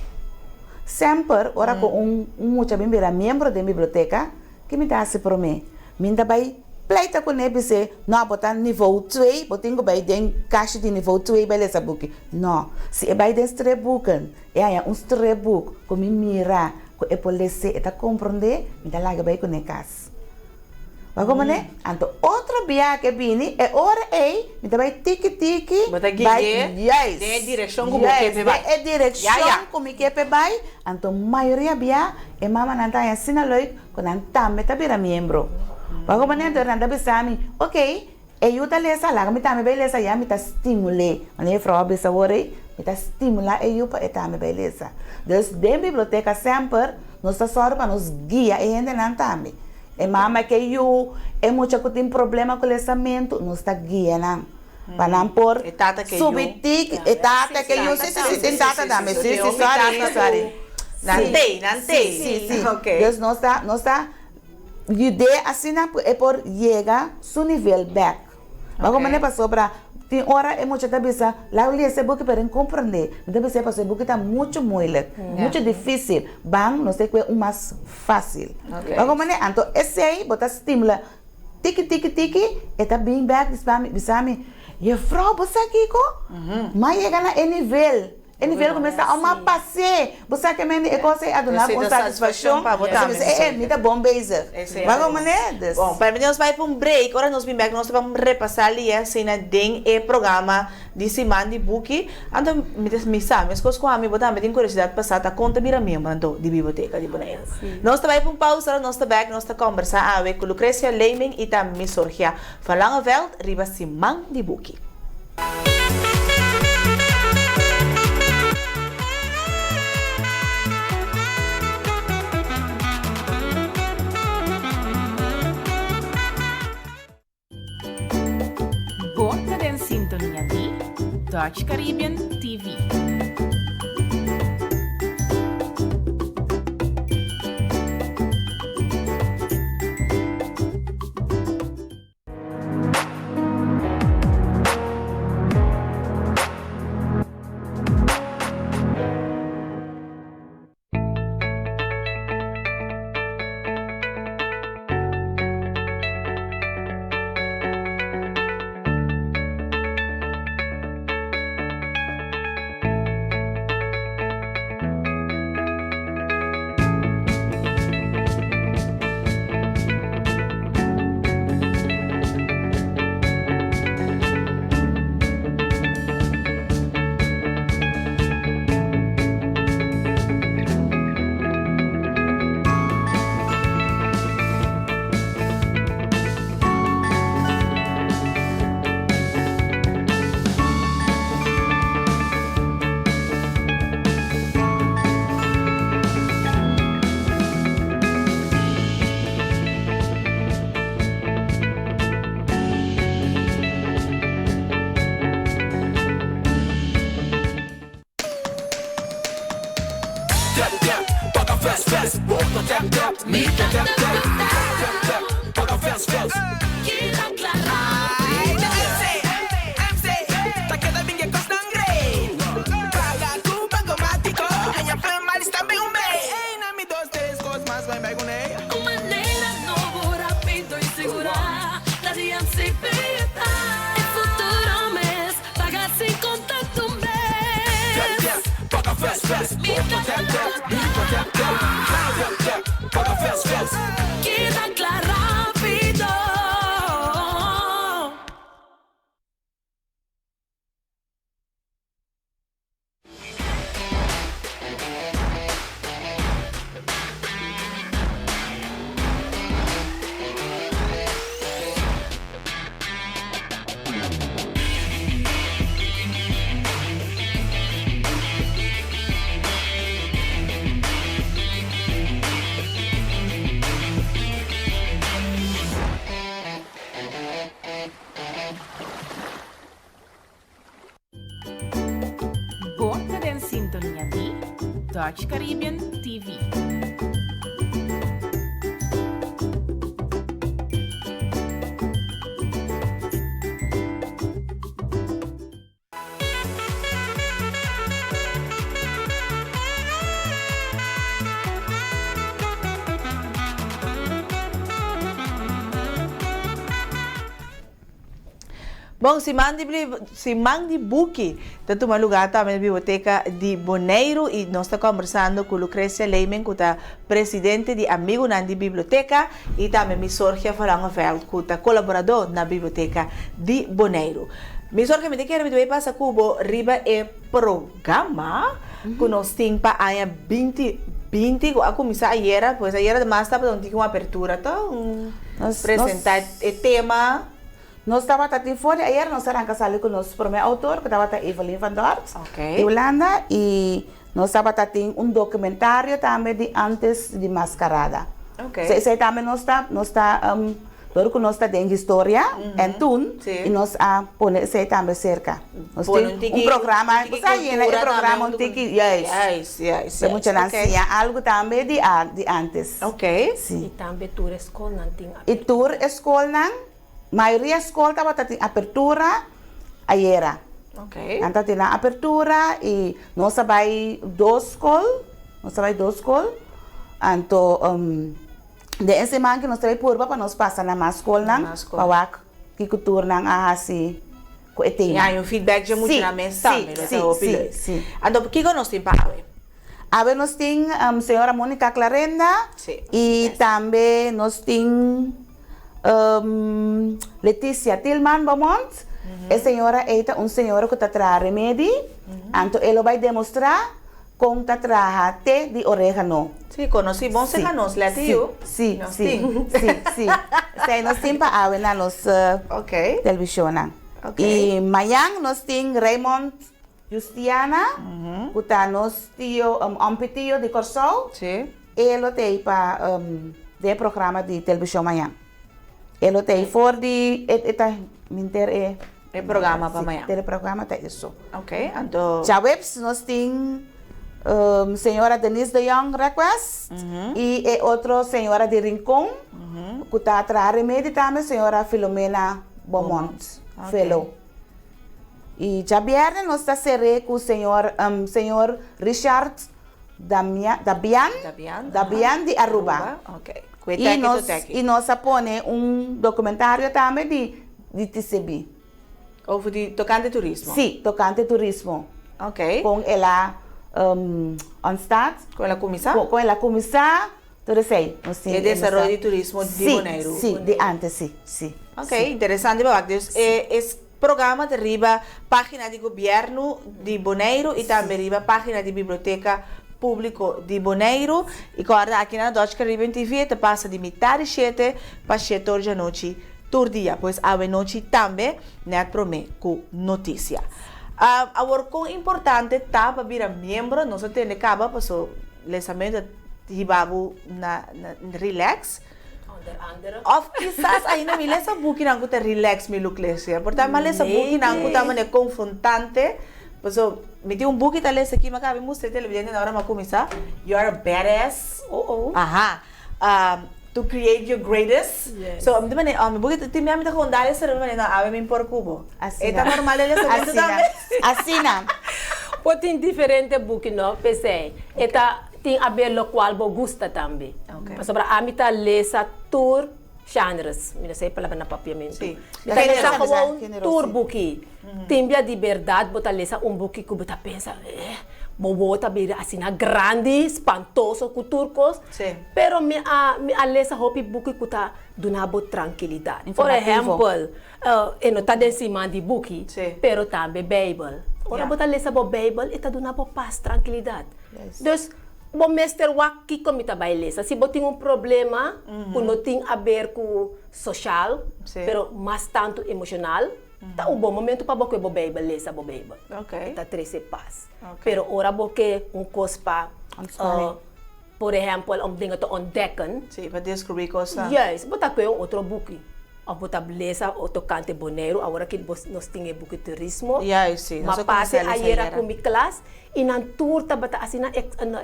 Semper ora ku un un mucha bin bira miembro den biblioteka, ke mi ta hasi promé? Mi ta bai pleita kuné bis'é, no, bo ta nivo twee, bo tin ku bai den kashi di nivo twee bai lesa buki. No, si e bai den stripboeken, e haña un stripboek ku mi mira ku e por les'é, e ta komprondé, mi ta laga bai kuné kas. Bo a komprondé? Anto otro bia ku e bini, e ora ei mi ta bai tiki tiki Bo ta bai, gui'é juist, den e direkshon ku bo ke juist, p'e bai. den e Ja, direkshon ja. ku mi ke p'e bai. Anto mayoria bia e mamanan ta haña asina leuk ku nan tambe ta bira miembro. Bo a komprondé? Anto nan ta bisa mi, okey, E yu ta lesa, laga mi tambe bai lesa, ya mi ta stimul'é. Manera juffrouw a bisa awor ei, mi ta stimulá e yu pa e tambe bai lesa. Dus den biblioteka semper nos ta sòru pa nos guia e hendenan tambe. E mama ku e yu, e mucha ku tin problema ku lesamentu, nos ta guia nan. Pa nan por E tata ku e yu. subi tiki, e tata ku e yu, si, si, si, tin tata tambe, si, si, sorry, sorry. Nan tei, nan tei. Si, si, si. Oké. Dus nos ta, nos ta. Yud'é asina ku e por yega su nivel bèk. Bo a komprendé? Pasobra tin ora e mucha ta bisa, Lau lesa e buki pero e no komprendé. Mi ta bisa pasobra e buki ta muchu moeilijk, muchu difísil. Ban nos ta kue un mas fásil. Bo a komprendé? Anto esei bo ta stimulá tiki tiki tiki e ta bin bèk bisa mi, Jefrou bo sa kiko? M'a yega na e nivel. E nivel ku mi sta oma pas'é. Bo sa ke mende e kos ei a duna bo un satisfakshon. Pa bo tambe. Bo bisa, e, mi ta bon bezig. Wak komo ne? Dus. Bon, pa nos bai pa un break. Ora nos bin bek nos ta ban repasá lia asina den e programa di Siman di Buki. Anto mi ta mi sa meskos ku ami bo tambe tin kuriosidat pa sa ta kon ta bira miembro anto di Biblioteka di Boneiru. Nos ta bai pa un pausa, ora nos ta bek nos ta kòmbersá awe ku Lucrecia Leeming i tambe mi Sorgia van Langeveld riba Siman di Buki. Bo ta den sintonia di Dutch Caribbean TV. fast, fast. Keda kla rápido. MC, MC, ta keda bin e kosnan great. Paga ku Bankomátiko, haña plan malis tambe un bei. Ey, na mi dos, tres kos mas bai bai kuné. Un manera nobo, rápido i sigurá, ta di MCB ta. E futuro mes, paga sin kontakto mes. Tap, tap, paga fast, fast. Mi ta tap, tap, mi ta tap, tap. Tap, tap, paga fast, fast. Keda kla rápido. Bo ta den sintonia di Dutch Caribbean TV. Bon, siman di siman di buki ta tuma lugá tambe na Biblioteka di Boneiru i nos ta kòmbersando ku Lucrecia Leymen ku ta presidente di Amigunan di Biblioteka i tambe mi Sorgia Verlangeveld ku ta kolaboradó na Biblioteka di Boneiru. Mi Sorgia, mi ta kere mi ta bai pasa ku bo riba e programa ku nos tin pa aña binti binti ku a kuminsá ayera, pues ayera mas tabata un tiki un apertura to, un presentá e tema. Nos tabata tin for di ayera nos a ranka sali ku nos promé outor ku tabata Evelyn van Dort di Hulanda i nos tabata tin un dokumentario tambe di antes di Maskarada. Esei tambe nos ta nos ta Dor ku nos ta den historia en tun i nos a pone esei tambe serka. Nos tin un programa, bo sa yena e programa un tiki, juist. Pa muchanan siña algu tambe di di antes. Si. I tambe tur e skolnan tin apertura. I tur e skolnan, mayoria skol tabata tin apertura ayera. Nan ta tin nan apertura i nos a bai dos skol, nos a bai dos skol, anto. Den e siman ki nos ta bay purba pa nos pasa na mas skolnan pa wak kiko tur nan a hasi ku e tema. Ya, y un feedback dje mucha nan mes tambe, lo ta hopi leuk. Anto kiko nos tin pa awe? Awe nos tin señora Monica Clarenda y tambe nos tin Leticia Tilman Beaumont. E señora ey ta un señora ku ta traha remedi, anto e lo bay demostra Kon ta traha te di oregano. Sí, konosí bon serka nos, Letty yu. Sí, sí, sí, sí. Esei nos tin pa awe na nos televishonnan. I mañan nos tin Raymond Justiana, ku ta nos tio, òmpi tio di Kòrsou. E lo t'ei pa den e programa di televishon mañan. E lo t'ei for di, e ta minter e. E programa pa mañan. Sí, e programa ta eso. Ok, anto. Djaweps nos tin señora Denise de Jong Request y e otro señora di Rincon cu ta traha remedi tambe, señora Filomena Beaumont Fellow. Y djabierne nos ta cere cu señor señor Richard Damian Dabian di Aruba. Y nos y nos a pone un documentario tambe di Di TCB. Over di tocante turismo? Sí, tocante turismo. Ok. Con el a ontstaat. Con el a cuminsa? Con el a cuminsa, tur esey. Nos tin. E desaroyo di turismo di Boneiru. Sí, sí, di antes, sí, sí. Ok, interesante babak. Dus e es programa ta riba pagina di gobierno di Boneiru y tambe riba pagina di Biblioteca Publico di Boneiru. Y corda aki na Dutch Caribbean TV e ta pasa di mitad di shete pa shete or djanochi. Tur dia, pues awe nochi tambe, nèt promé ku notisia. Awor kon importante ta pa bira miembro, nos a tende kaba paso lesamentu ta hiba bo na relax. Onder andere. Òf kisas ainda mi lesa bukinan ku ta relax mi Luclesia, por ta mi a lesa bukinan ku ta manera konfrontante, paso mi tin un buki ta lesa aki, mi a kaba di mustra e televidente na ora mi a kuminsá, You are a badass. Oh oh. Aha. To create your greatest. Yes. So, mi ta mane, oh, mi buki tin bia mi ta gewoon dal e cerebro mane, no, awe mi por cu bo. E ta Asina. normal den lesamentu Asina. tambe? Asina. Por tin diferente buki no, p'esei e ta tin aber locual bo gusta tambe. Ok. Pasobra ami ta lesa tur genres, mi no sa e palabra na papiamentu. Sí. Mi ta Género, lesa sa bisa, gewoon género, tur sí. buki. Tin bia di berdad bo ta lesa un buki cu bo ta pensa, eh, bo wowo ta bira asina grandi, spantoso cu tur cos. Sí. Pero mi a mi a lesa hopi buki cu ta duna bo trankilidad. Por Informativo. ehempel, e no ta den siman di buki, Sí. pero tambe Bijbel. Ora Ja. bo ta lesa bo Bijbel, e ta duna bo pas, trankilidad. Juist. Dus, bo mester wak kico mi ta bay lesa. Si bo tin un problema cu no tin aber cu social, Sí. pero mas tanto emocional, Ta un bon momento pa bo kue bo Bijbel, lesa bo Bijbel. Ok. E ta trese pas. Ok. Pero ora bo ke un kos pa, Ontspanning. por ehempel, om dingen te ontdekken. Sí, pa descubrí kosnan. Juist, bo ta kue un otro buki. Of bo ta lesa tokante Boneiru, awor aki bo nos tin e buki turismo. Juist, sí. Nos Ma a pase kuminsá lesa ayera ayera. ku mi klas i nan tur tabata asina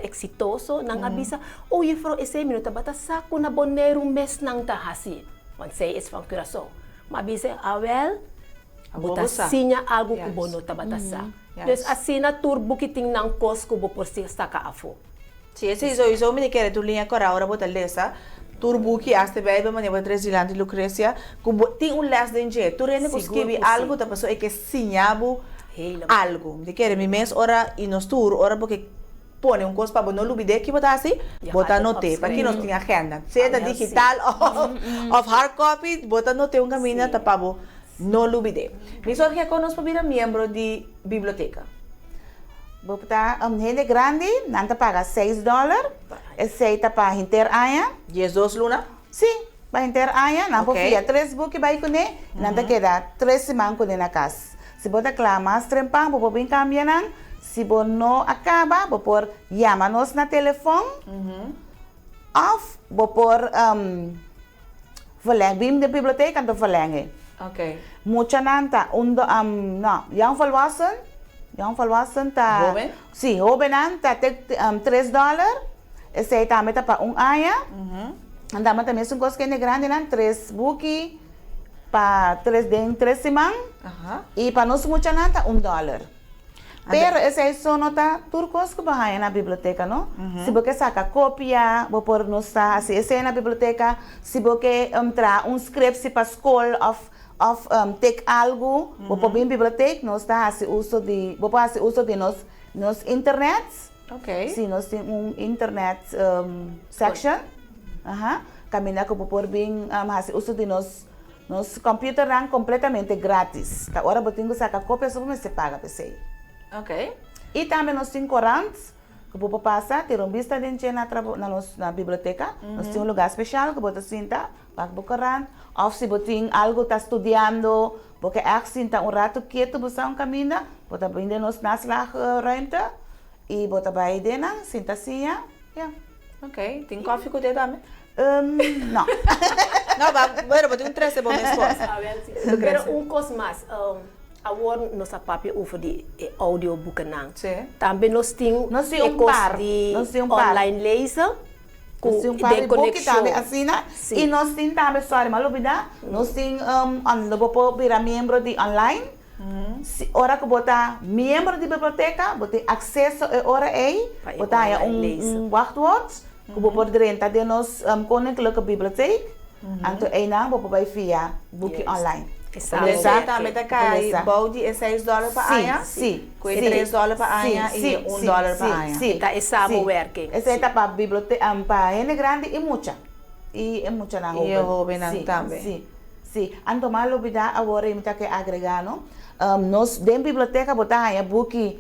eksitoso. Nan a bisa, oh juffrouw, esei mi no tabata sa ku na Boneiru mes nan ta hasi. Want zij is van Curaçao. Ma bisa, awel, bo ta siña algu ku bo no tabata sa. Dus asina tur buki tin nan kos ku bo por saka afó. Sí, esei souiso mi ta kere tur liña kòrá ora bo ta lesa tur buki asta e Bijbel manera bo ta trese dilanti Lucrecia ku bo tin un lès den dje. Tur hende ku skibi algu ta pasobra e ke siña bo algu. Mi ta kere mi mes ora i nos tur ora bo ke Pone un kos pa bo no lubid'é ki bo ta hasi, bo ta not'é. Pa ki nos tin agenda? Sea ta digital òf hard copy, bo ta not'é un kaminda ta pa bo no lubid'é. Mi sorgia kon nos por bira miembro di biblioteka? Bo ta un hende grandi, nan ta paga seis dòler, esei ta pa henter aña. 12 luna? Sí, pa henter aña. Nan por fia tres buki bai kuné, nan ta keda tres siman kuné na kas. Si bo ta kla mas trempan, bo por bin kambia nan. Si bo no a kaba, bo por yama nos na telefòn òf bo por verleng, bin den bibliotek anto verlenge. Muchanan ta un do, no, jong volwassen, jong volwassen ta, Hoben? si, hobennan ta te tres dòler, esei tambe ta pa un aña. Anto ta mesun kos ku hende grandinan, tres buki. Pa tres den tres siman y pa nos muchanan ta un dollar. Pero esey so no ta tur cos cu bo haya na biblioteca no. Si bo ke saca copia bo por nos ta haci esey na biblioteca. Si bo ke traha un scriptie pa scol of of tek algo bo por bin biblioteek nos ta haci uso di bo por haci uso di nos nos internet. Si nos tin un internet section. Aha, kaminda ku bo por bin hasi uso di nos nos computernan kompletamente gratis. Ta ora bo tin ku saka kopia so bo mester paga p'esei. Ok. I tambe nos tin korant ku bo por pasa tira un bista den dje na trabou na nos na biblioteka. Nos tin un lugá speshal ku bo ta sinta wak bo korant òf si bo tin algu ta studiando bo ke ègt sinta un ratu ketu bo sa un kaminda bo ta bin den nos naslagruimte i bo ta bai den nan sinta siña. Ya. Ok, tin koffie ku te tambe? Um, no. No, ba, bueno, bo tin un trese bo mes kos. Pero un kos mas, um, awor nos a papia over di e audioboekennan. Sí. Tambe nos tin Nos tin e un kos par, di nos tin un par. online lezen ku Nos tin un par den di buki tambe konekshon. asina. Sí. I nos tin tambe, sorry, mi a lubida, nos tin um, on, bo por bira miembro di online. Si ora ku bo ta miembro di biblioteka, bo tin akseso e ora ei, bo ta haña un un wachtwoord ku bo por drenta den nos Koninklijke Bibliotheek, anto einan bo por bai fia buki online. Lesa tambe ta kai bou di e seis dòler pa aña? Si, Ku e tres dòler pa aña i e un dòler pa aña. Si, Ta e samenwerking. Esei ta pa bibliote pa hende grandi i mucha, i e muchanan hoben. I e hobennan tambe. Si. Sí, anto m'a lubidá awor i mi ta ke agregá no. Nos den biblioteka bo ta haña buki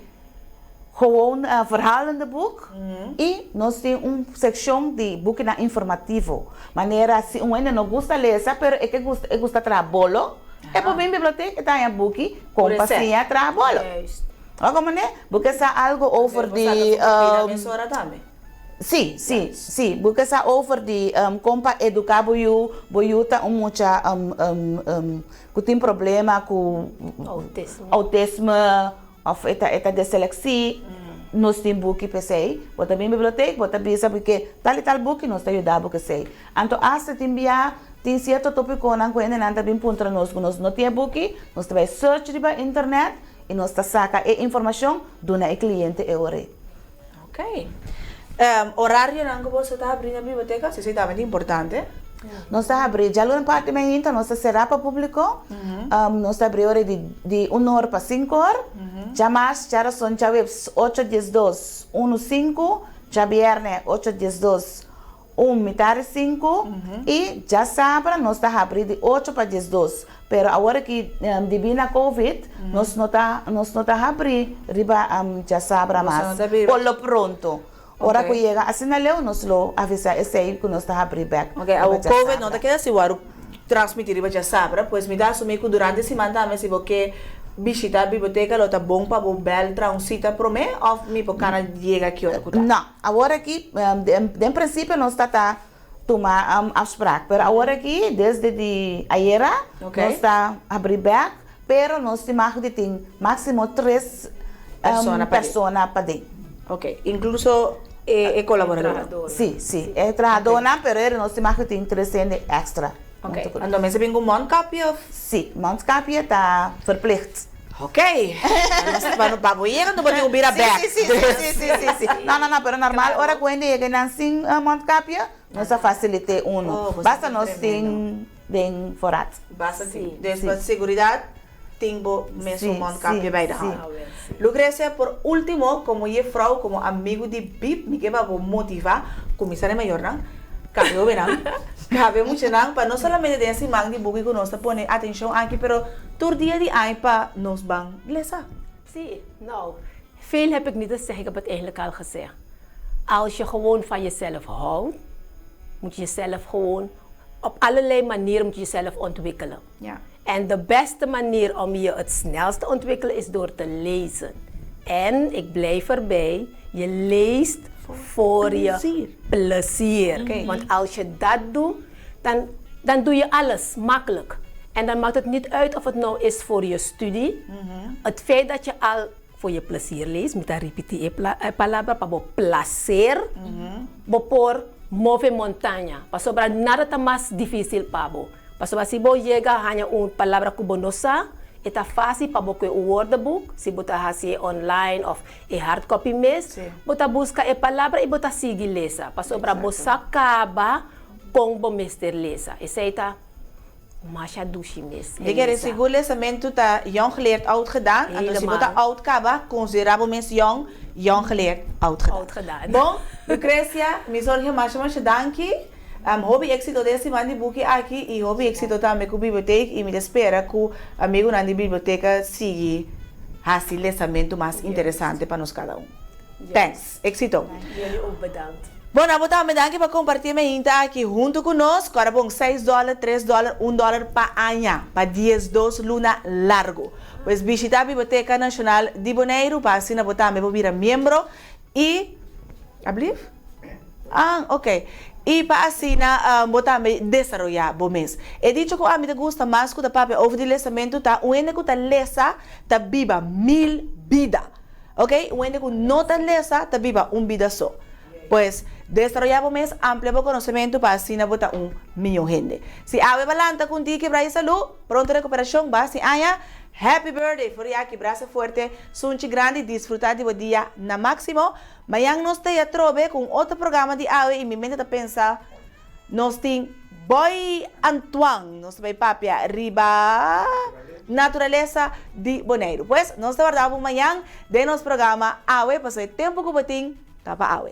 gewoon verhalende boek i nos tin un sekshon di bukinan informativo. Manera si un hende no gusta lesa pero e ke gusta e gusta traha bolo, e por bin biblioteka e ta haña buki kon pa siña traha bolo. Wak komo ne? Bo ke sa algo over di. Sí, sí, sí. Bo ke sa over di kon pa eduká bo yu, bo yu ta un mucha ku tin problema ku Autisme. autisme òf e ta e ta diseleksí. Nos tin buki p'esei. Bo ta bin bibliotek, bo ta bisa bo ke tal i tal buki, nos ta yuda bo ku esei. Anto asta tin bia tin sierto topikonan ku hendenan ta bin puntra nos ku nos no tin e buki, nos ta bai search riba internet i nos ta saka e informashon duna e kliente e ora ei. Ok. Orarionan ku boso ta habri na biblioteka, si esei tambe ta importante. Nos ta habri djaluna parti mainta, nos ta será pa públiko. Nos ta habri ora di di un or pa sinku or. Djamars, djarason, djaweps ocho diesdos, unu sinku, djabièrnè ocho diesdos, un mitar di sinku i djasabra nos ta habri di ocho pa diesdos. Pero awor aki debí na covid nos no ta nos no ta habri riba djasabra mas por lo pronto. Ora ku yega asina leu nos lo avisá esei ku nos ta habri bèk Ok, riba awor covid no djasabra. ta keda si wòrdu transmití riba djasabra, pues mi ta asumí ku durante siman tambe si bo ke bishitá biblioteka lo ta bon pa bo bèl traha un sita promé òf mi por kana yega ki ora ku ta? No, awor aki den prinsipio nos ta ta tuma afspraak, pero awor aki desde di ayera nos ta habri bèk, pero nos tin mag di tin máksimo tres persona paden. Ok, inkluso e kolaboradornan? Sí, sí, e trahadónan, pero nos tin mag di tin tres hende èkstra. Ok, anto mester bin ku mondkapje òf? Sí, mondkapje ta verplicht. Ok, pa bo yega no bo tin ku bira bek. Sí, sí, sí, sí, sí, sí. No, no, no, pero normal ora ku hende yega nan sin mondkapje, nos a fasilit'é uno. Basta nos tin den voorraad. Basta tin. Dus pa seguridat tin bo mesun mondkapje bij de hand. Lucrecia, por ultimo, komo jefrouw, komo amigu di Bib, mi ke pa bo motivá kuminsá den mayornan, kabe hobennan, kabe muchanan, pa no solamente den e siman di buki ku nos ta pone atenshon aki, pero Tur dia di aña pa nos ban lesa. Sí, nou, veel heb ik niet te zeggen, ik heb het eigenlijk al gezegd. Als je gewoon van jezelf houdt, moet je jezelf gewoon, op allerlei manieren moet je jezelf ontwikkelen. Ja. En de beste manier om je het snelst te ontwikkelen is door te lezen. En ik blijf erbij, je leest voor je plezier. Oké. Want als je dat doet, dan, dan doe je alles makkelijk. En dan maakt het niet uit of het nou is voor je studie. Het feit dat je al voor je plezier leest, mi ta ripití e e palabra pa bo plaser, bo por move montaña. Pasobra nada ta mas difísil pa bo. Pasobra si bo yega haña un palabra ku bo no sa, e ta fásil pa bo kue un woordenboek, si bo ta hasi e online òf e hard copy mes, bo ta buska e palabra i bo ta sigui lesa. Pasobra bo sa kaba kon bo mester lesa. Esei ta masha dushi mes, Mi kere Elisa. sigur lesamentu ta jong geleerd oud gedaan, anto si bo ta Helemaal. oud kaba, konsiderá bo mes jong, jong geleerd oud gedaan. Oud gedaan. Bon, Lucrecia, mi zorgia masha masha danki. Hopi éksito den e siman di buki aki i hopi éksito tambe ku bibliotek i mi ta spera ku amigunan di biblioteka sigui hasi lesamentu mas interesante pa nos kada un. Thanks. Éksito. Jullie ook bedankt. Bon, abo tambe danki pa kompartí e meinta aki huntu ku nos. Kòrda bon, seis dòler, tres dòler, un dòler pa aña, pa diesdos luna largu. Pues bishitá Biblioteka Nashonal di Boneiru pa asina bo tambe por bira miembro i. Ablief? Ah, ok. I pa asina bo tambe desaroyá bo mes. E dicho ku ami ta gusta mas ku ta papia over di lesamentu ta, un hende ku ta lesa ta biba mil bida. Ok, un hende ku no ta lesa ta biba un bida so. Pues, desaroyá bo mes, amplia bo konosementu pa asina bo ta un mihó hende. Si awe bo lanta ku un tiki bra i salú, pronto rekuperashon, basta i aña, Happy birthday! For di aki brasa fuerte, sunchi grandi, disfrutá di bo dia na máksimo. Mañan nos ta e atrobe ku un otro programa di awe i mi mente ta pensa nos tin Boy Antoine, nos ta bai papia riba naturalesa di Boneiru. Pues nos ta warda bo mañan den nos programa awe pasobra e tempu ku bo tin ta pa awe.